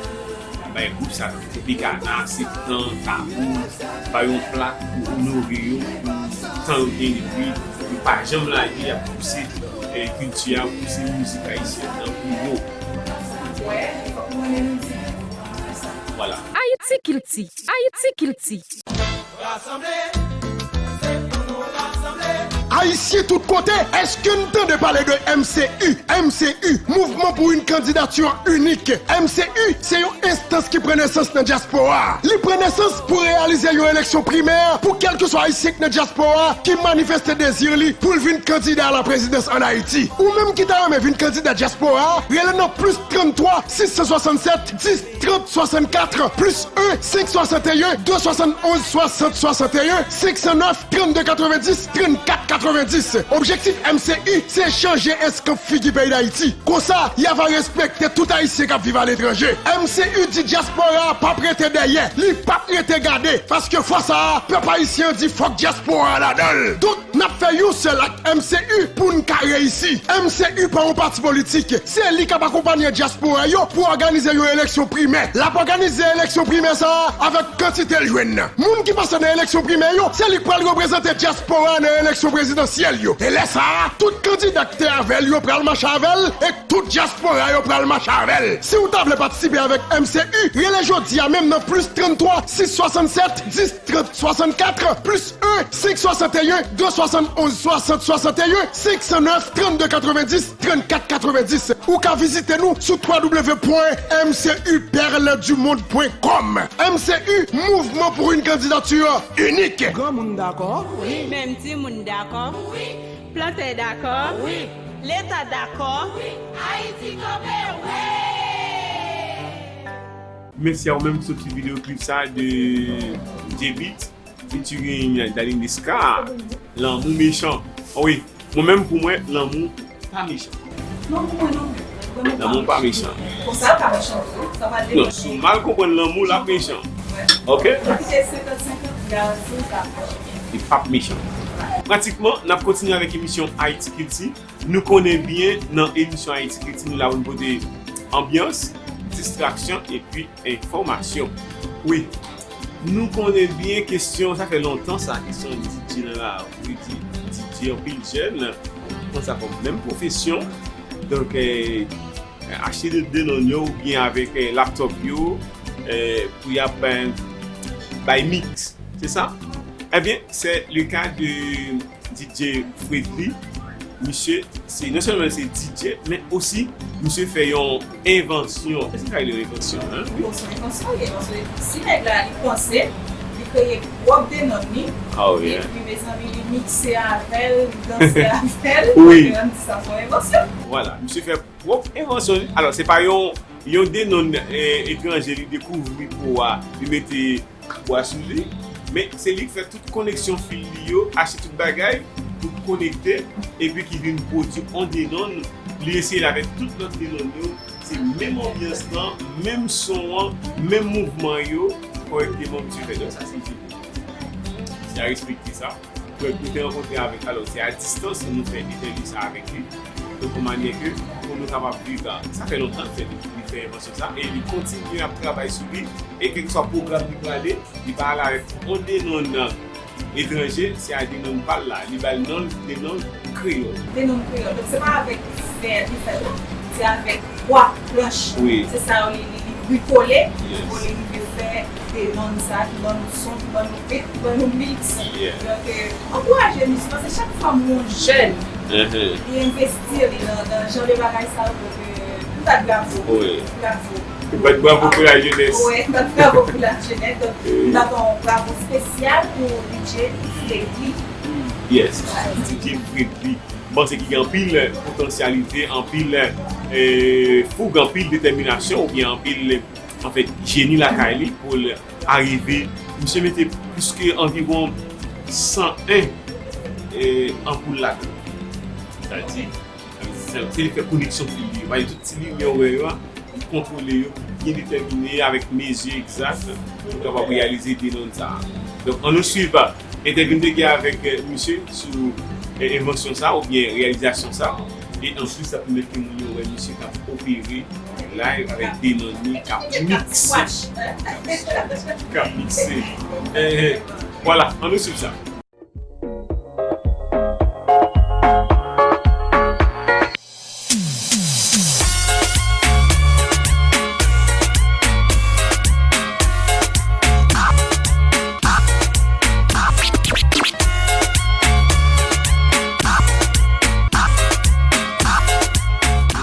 Bay gwoup sa, Tropicana, Septan, Tabou, bay yon plak pou onore yo, pou tan yo gen depi, yo pa janm lage, y ap pouse, e, kilti a, pouse mizik ayisyèn nan pi wo. Vwala. Ayiti Kilti, Ayiti Kilti. Ayisyen tout kote, èske n tande pale de M C U? M C U, Mouvman pour une candidature unique. M C U, se yon enstans ki pran nesans nan dyaspora a. Li pran nesans pou reyalize yon eleksyon primè pou kèlkeswa Ayisyen k nan dyaspora a ki manifeste dezi li pou l vin kandida a la prezidans ann Ayiti. Ou menm ki ta renmen vin kandida dyaspora a, rele nan plis tranntwa sis san swasannsèt dis trant swasannkat, plis en senk swasanteyen de swasannonz swasant swasanteyen, senk san nèf trannde katrevendis trannkat katrevendis. Objektif M C U se chanje eskanp figi peyi Dayiti. Konsa, y ava respekte tout Ayisyen k ap viv aletranje. M C U di dyaspora a p ap rete dèyè, li p ap rete gade, paske fwa sa a, pèp ayisyen an di fòk dyaspora a ladan l. Donk, n ap fè yon sèl ak M C U pou n ka reyisi. M C U pa yon pati politik. Se li k ap akonpanye dyaspora yo pou òganize yon eleksyon primè. L ap òganize eleksyon primè sa a avèk kantite l jwenn nan. Moun ki pase nan eleksyon primè yo, se li k pral reprezante dyaspora a nan eleksyon prezidansyèl yo. E lè sa a, tout kandida k te avè l yo pral mache avè l, e tout dyaspora yo pral mache avè l. Si w ta vle patisipe avèk M C U, rele jodi a menm nan plis tranntwa sis swasannsèt dis trant swasannkat, plis en senk swasanteyen de swasannonz swasant swasanteyen, senk san nèf trannde katrevendis trannkat katrevendis. Ou ka vizite nou sou w w w pwen m c u perle du monde pwen kòm. M C U, Mouvement pour une candidature unique. Granmoun dakò? Wi. Menm timoun dakò? Wi. Plantè dakò? Wi. Leta dakò? Wi. Ayiti kanpe, wi! Mèsi a ou menm ki sot sou videyo klip sa de J-Beat featuring Darline Desca. Lanmou mechan. Wi, mwen menm pou mwen, lanmou pa mechan. Non, pou mwen non plis. Lanmou pa mechan. Konsa l ka mechan tou. Sa pa depann. Non, si w mal konprann lanmou, l ap mechan. Wi. Ok? Kite senkant senkant, gason sa. Li p ap mechan. Pratikman, n ap kontinye avèk emisyon Ayiti Kilti. Nou konnen byen, nan emisyon Ayiti Kilti, nou la pou n pote anbyans, distraksyon epi enfòmasyon. Wi, nou konnen byen kesyon, sa fè lontan sa, kesyon D J nan lari, D J, anpil jèn pran sa kòm menm pwofesyon. Donk, eh, achte de, de nonn yo oubyen avèk, eh, laptòp yo, eh, pou y ap, eh, bay mix. Se sa? Ebyen, c'est le cas de D J Fredly. Misye, se, non sèlman se D J, men osi, misye fè yon envansyon. Èske sa rele envansyon, hein? Wi. Bon, se yon envansyon, li envansyon. Si nèg la, li panse, li kreye pwòp de nonn li, oh, yeah, epi, mezanmi, li mikse avè l, li danse avè l, wi, ann di sa se yon envansyon. Vwala, misye fè pwòp envansyon li. Alò, se pa yon, yon de nonn, eh, etranje li dekouvri po a, li mete bwa sou li, men se li k fè tout koneksyon fil li yo, achte tout bagay pou konekte, epi ki vin pwodui on de nonn, li eseye l avèk tout lòt de nonn yo, se menm anbyans lan, menm son an, menm mouvman yo, kòrèkteman misye fè. Donk sa se jeni. Se a respekte sa. Donk, nou te rankontre avèk, alò, se a distans nou fè entèvyou sa avèk li. Donk, yon manyè ke pou nou kapab viv la. Sa fè lontan l fè, li fè envansyon sa, e li kontinye ap travay sou li, e kèlkeswa pwogram li prale, li pa ale avèk on de nonn etranje, se a de nonn pa l la, li ba l non, de nonn kreyòl. De nonn kreyòl. Donk, se pa avèk fè li fè l, non. Se avèk bwa, planch. Wi. Se sa yo li, li, li brikole, yes, pou li rive fè de nonn sa, ki ban nou son, ki ban nou bit, ki ban nou mix. Yeah. Donk, eh, ankouraje misye, paske chak fwa m wè yon jèn Li envesti li nan, nan jan de bagay sa yo, donk, euh, m bat bravo. Wi. Bravo. Ou bat bravo pou la jenès. Wi, m bat bravo pou la jenès. Donk, m bat yon bravo espesyal pou D J Fredly. Yes, D J Fredly. M panse ki gen anpil potansyalite, anpil, eh, foug, anpil detèminasyon, oubyen anpil, anfèt, jeni lakay li pou l arive. Misye mete plis ke anviwon san en, eh, anpoul ladan. Sa di, se, se li fè koneksyon fil li yo. Paske tout ti limyè ou wè yo a, li kontwole yo, li byen detèmine avèk mezi egzak pou kapab reyalize demann sa a. Donk, ann nou swiv entèvyou n te gen avèk, eh, misye sou, eh, envansyon sa a oubyen reyalizasyon sa a. E anplis, sa pèmèt ke moun yo wè misye k ap opere live avèk demann li k ap mikse. K ap mikse. Eh, eh, vwala, ann nou swiv sa.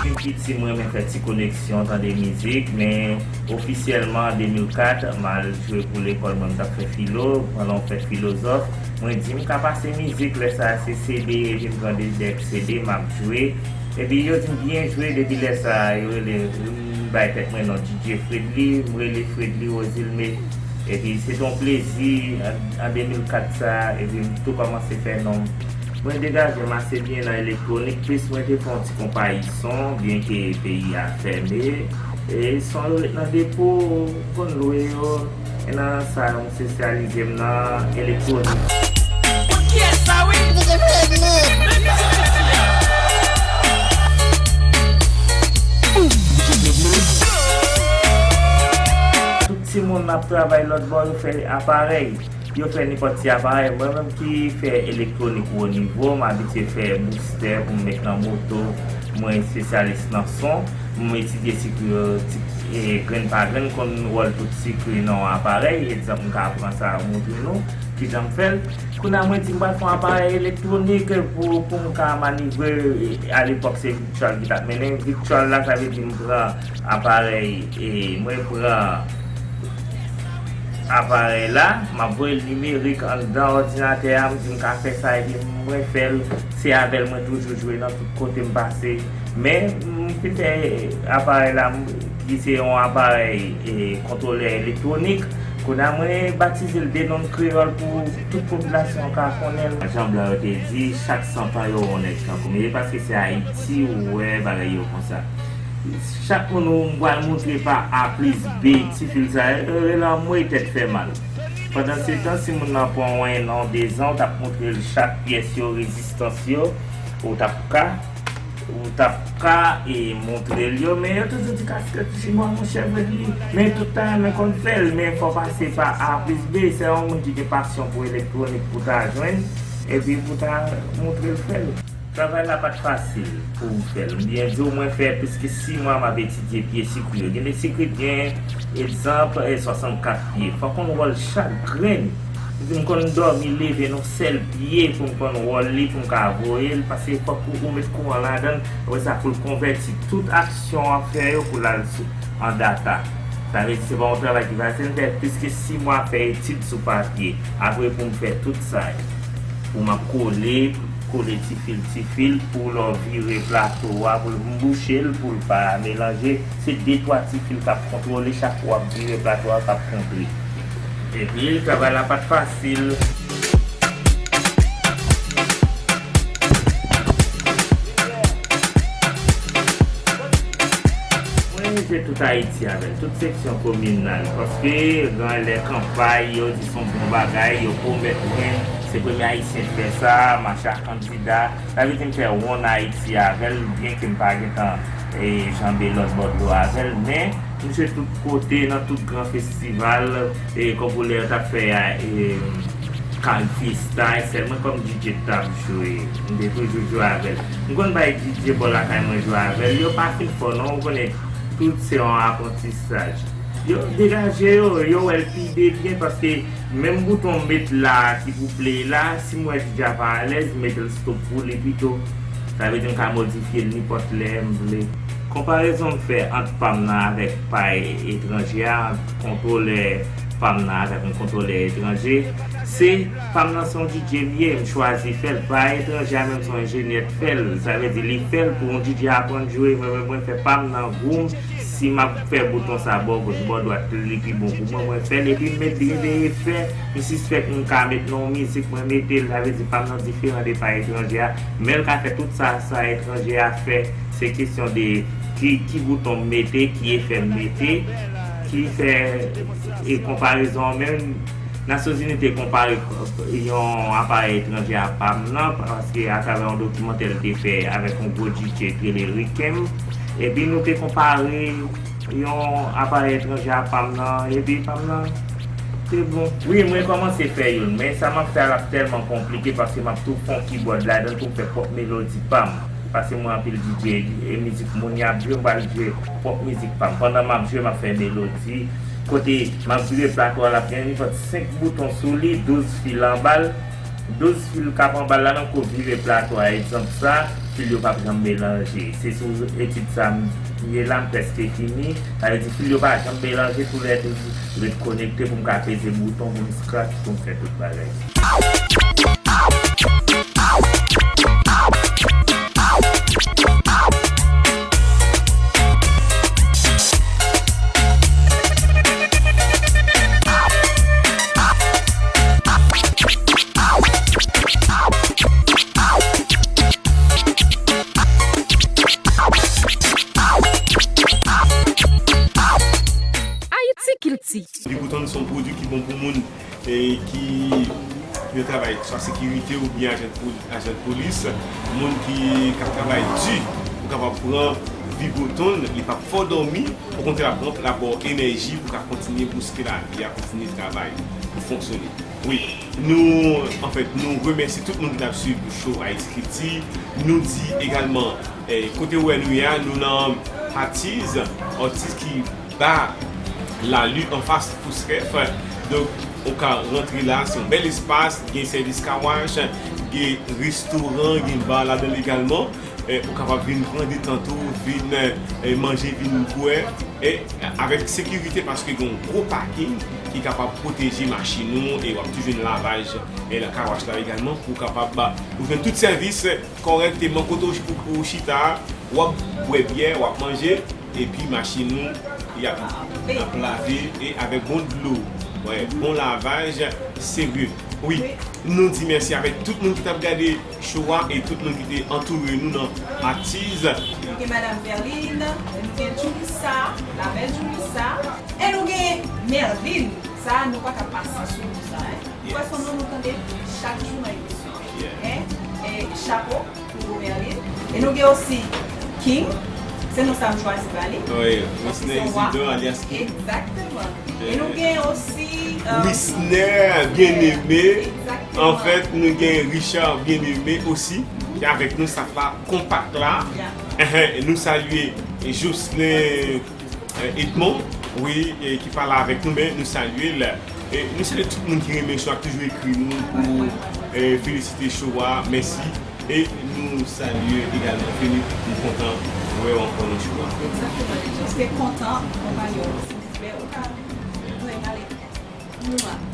Depi piti, m renmen fè ti koneksyon, tande mizik, men ofisyèlman, de mil kat, m al jwe pou lekòl mwen, m t ap fè filo, pandan w fè filozòf, mwen di m ka pase mizik, lè sa a se C D, epi m pran de dèk C D, m ap jwe. Epi yo di m byen jwe, depi lè sa a, yo rele, m bay tèt mwen non D J Fredly, m rele Fredly Rosilme. Epi se te yon plezi, an, an de mil kat sa a, epi m tou kòmanse fè non m. Mwen degaje m ase byen nan elektwonik, plis mwen te fè yon ti konpayi son, byenke peyi a fèmen, e son yo ret nan depo, ou konn lwe yo, e nan sa yo m espesyalize m nan elektwonik. Kot kiyès sa wi? Tout timoun ap travay lòt bò, yo fè aparèy. Yo fè nenpòt ti aparèy. Mwen menm ki fè elektwonik wo nivo, m abitye fè boustè pou m met nan moto. Mwen espesyalis nan son. M etidye sikri, ti, e, grenn pa grenn, konn wòl tout sikri nan yon aparèy. Egzanp, m ka pran sa, montre nou kijan m fè l. Kounye a, mwen di m pral fè yon aparèy elektwonik pou, pou m ka manevre. Alepòk, se Victual ki t ap mennen. Victual la, sa vle di m pran aparèy, e, mwen pran aparèy la, m ap voye l nimerik anndan òdinatè a, m di m ka fè sa, epi mwen fè l, se avè l mwen toujou jwe nan tout kote m pase. Men, m fin fè aparèy la, m, ki se yon aparèy, e, kontwolè elektwonik. Kounye a, mwen batize l de non kreyòl pou tout popilasyon an ka konnen l. Jan blan yo te di, chak san tan yo wè yon nèg tankou m. E paske se Ayiti ou wè bagay yo konsa. Chak moun ou m pral montre pa A plis B, ti fil sa yo, yo rele anmwey tèt fè mal. Pandansetan, si moun nan pran yon en an, de zan, ou t ap montre l chak pyès yo, rezistans yo, ou t ap ka, ou t ap ka, e, montre l yo, men yo toujou di kaskèt chimò, monchè, vre li. Men tout ta renmen konn fè l, men fò pase pa A plis B, se yon moun ki gen pasyon pou elektwonik pou ta jwenn, epi pou ta montre l fè l. Travay la pa t fasil pou m fè l. M byen di w, mwen fè plis ke sis mwa m ap etidye pye sikri yo. Gen de sikri k gen, egzanp, e, swasannkat pye. Fò w konn wòl chak grenn. M konn dòmi leve nan sèl pye pou m konn wòl li, pou m ka voye l, paske fòk ou, ou met kouran ladan l, apre sa pou l konvèti tout aksyon w ap fè yo pou l al sou, an data. Sa vle di se pa yon travay ki fasil, m fè plis ke sis mwa fè etid sou papye, apre pou m fè tout sa yo. Pou m ap kole, kole ti fil, ti fil, pou lè w vire plato a, pou m bouche l, pou l pa melanje. Se de, twa ti fil k ap kontwole chak fwa w ap vire plato a k ap kontre. Epi, travay la pa t fasil. Mwen jwe tout Ayiti avè l, tout seksyon kominal, paske nan lè kanpay, yo di se yon bon bagay, yo pwomèt mwen, se premye Ayisyen k fè sa, mache a kandida, sa vle di m fè wonn Ayiti avè l, byenke m pa gentan, e, janbe lòt bò dlo avè l, men m jwe tout kote, nan tout gran festival, e, konpou lè yo t ap fè a, e, Kal Fiesta, e sèl mwen kòm D J t ap jwe. M te toujou jwe avè l. M konn bay D J bò lakay mwen jwe avè l. Yo pa fin fò non, ou konnen tout se yon aprantisaj. Yo degaje yo, yo wè l pi de byen paske menm bouton m met la a ki pou play la, si m wè D J a pa alèz, m mete l stop pou li pito. Sa vle di m ka modifye l nenpòt lè m vle. Konparezon m fè ant pa m nan avèk pay etranje a, ant kontwolè pa m nan avèk yon kontwolè etranje, se pa m nan se yon D J m ye, m chwazi fè l. Pay etranje a menm se yon enjenyè k fè l. Sa vle di li fè l pou yon D J aprann jwe, mwen menm mwen fè pa m nan gou m. Si m ap fè bouton sa bò goch, bò dwat, li pi bon pou mwen, mwen fè l epi m met byen de efè. M sispèk m ka met nan yon mizik, mwen mete l, sa vle di pa m nan diferan de pa etranje a. Men l ka fè tout sa, sa etranje a fè. Se kesyon de ki, ki bouton m mete, ki efè m mete, ki fè e konparezon an menm. Nasyonzini te konpare yon aparèy etranje a pa m nan, paske atravè yon dokimantè l te fè avèk yon gwo D J ki rele Rikem, epi nou te konpare yon aparèy etranje a pa m nan, epi pa m nan te bon. Wi, mwen kòmanse fè youn, men sa m ap fè a l ap tèlman konplike paske m ap tou fè yon kibòd ladan l pou m fè pwòp melodi pa m. Paske mwen anpil D J, e mizik moun y ap jwe, m pral jwe pwòp mizik pa m. Pandan m ap jwe, m ap fè melodi. Kote m ap vire plato a, l ap gen nenpòt senk bouton sou li, douz fil anba l. Douz fil k ap anba l la, nan kou vire plato a, egzanp sa, fil yo p ap janm melanje. Se sou etid sa m ye la, m prèske fini. Sa vle di fil yo pa janm melanje, tou lè douz ret konekte pou m ka peze bouton, pou m scratch, pou m fè tout bagay. Ayiti Kilti. Vigoton se yon pwodui ki bon pou moun e ki yo travay swa sekirite oubyen ajan poli-, ajan polis, moun ki k ap travay di pou kapab pran Vigoton, li p ap fè w dòmi, okontrè l ap ranp-, l ap ba w enèji pou w ka kontinye bouske lavi a, kontinye travay, pou fonksyone. Wi, nou, anfèt, nou remèsye tout moun ki t ap swiv show Ayiti Kilti. Nou di egalman, eh, kote w wè nou ye a, nou nan Artis, Artis ki ba Lali anfas Fous Rèf. Donk, ou ka rantre la, se yon bèl espas, gen sèvis car wash, gen restoran, gen bar ladan l egalman. Eh, ou kapab vin pran detant ou, vin, eh, manje, vin bwè, eh, avèk sekirite paske gen yon gwo pakin ki kapab pwoteje machin ou e w ap tou jwenn lavaj, eh, nan car wash la egalman pou w kapab, ou jwenn tout sèvis, eh, kòrèkteman kote w, ou, ou chita, w ap bwè byè, w ap manje. Epi machin nou, y ap, y ap lave e avèk bon dlo. Wè, bon lavaj serye. Wi, nou di mèsi avèk tout moun ki t ap gade show a e tout moun ki te antoure nou nan Artis. Nou gen Madam Verline, nou gen Julissa, la belle Julissa, e nou gen Merline. Sa, nou pa ka pase sou nou sa, en. Yes. Pwèson nou, nou tande chak jou nan emisyon. Yeah. En? E chapo. Pou Merlin. E nou gen osi King, se non sa m chwazi ba li. Wi, Wisner Isidor alyas King. Egzakteman. E nou gen osi, euh, Wisner Bien-Aimé. Egzakteman. Anfèt, nou gen Richard Bien-Aimé osi, ki avèk nou, staff la, konpak la. Ya. Enhen, nou salye Jocelyn eh, Edmond, wi, eh, ki pa la avèk nou, men nou salye l. Eh, nou salye tout moun ki renmen show a, k toujou ekri nou pou, eh, felisite show a, mèsi. E nou salye egalman Philippe, nou kontan wè w ankò nan show a. Egzakteman, Richard, te kontan akonpaye w, silvouplè, ou ka, nou ale.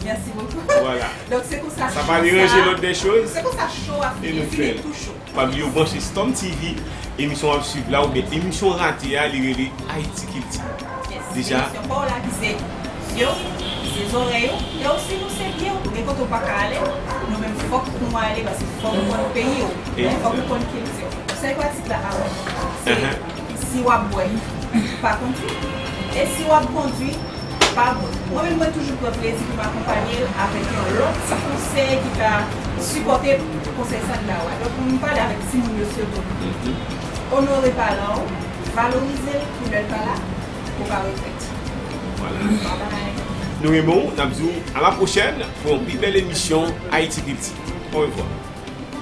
Mèsi bokou. Voilà. Donk, se konsa show a, sa pa deranje lòd dè choz. Se konsa show a fini, fini tou cho. Pa bliye w branche Storm T V, emisyon w ap swiv la oubyen emisyon rate a, li rele Ayiti Kilti. Yes. Deja. Emisyon pa w la ki se zye w, ki se zòrèy ou, e osi nou se pye w. Gen kote w pa ka ale, nou menm fòk nou ale, paske fòk ou konn peyi w, e fòk ou konn kilti w. Sèl pratik la a wè. Se si w ap bwè, pa kondui. E si w ap kondui, pa bwè. Mwen menm, mwen toujou pran plezi pou m akonpanye l avèk yon lòt ti konsèy ki ka sipòte konsèy sa l ba w a. Donk, m pale avèk timoun yo sitou. Onore paran w, valorize l pou lè l pa la, ou pa regrèt. Voilà. Bye bye. Nou renmen w, n ap di w a la pwochèn pou yon pi bèl emisyon Ayiti Kilti. Orevwa.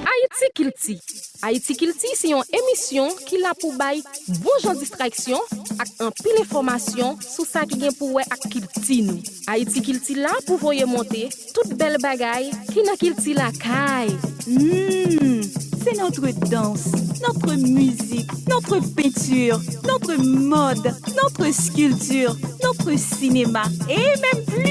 Ayiti Kilti. Ayiti Kilti se yon emisyon ki la pou bay bon jan distraksyon ak anpil enfòmasyon sou sa ki gen pou wè ak kilti nou. Ayiti Kilti la pou voye monte tout bèl bagay ki nan kilti lakay. Hmm, C'est notre danse, notre musique, notre peinture, notre mode, notre sculpture, notre cinéma et même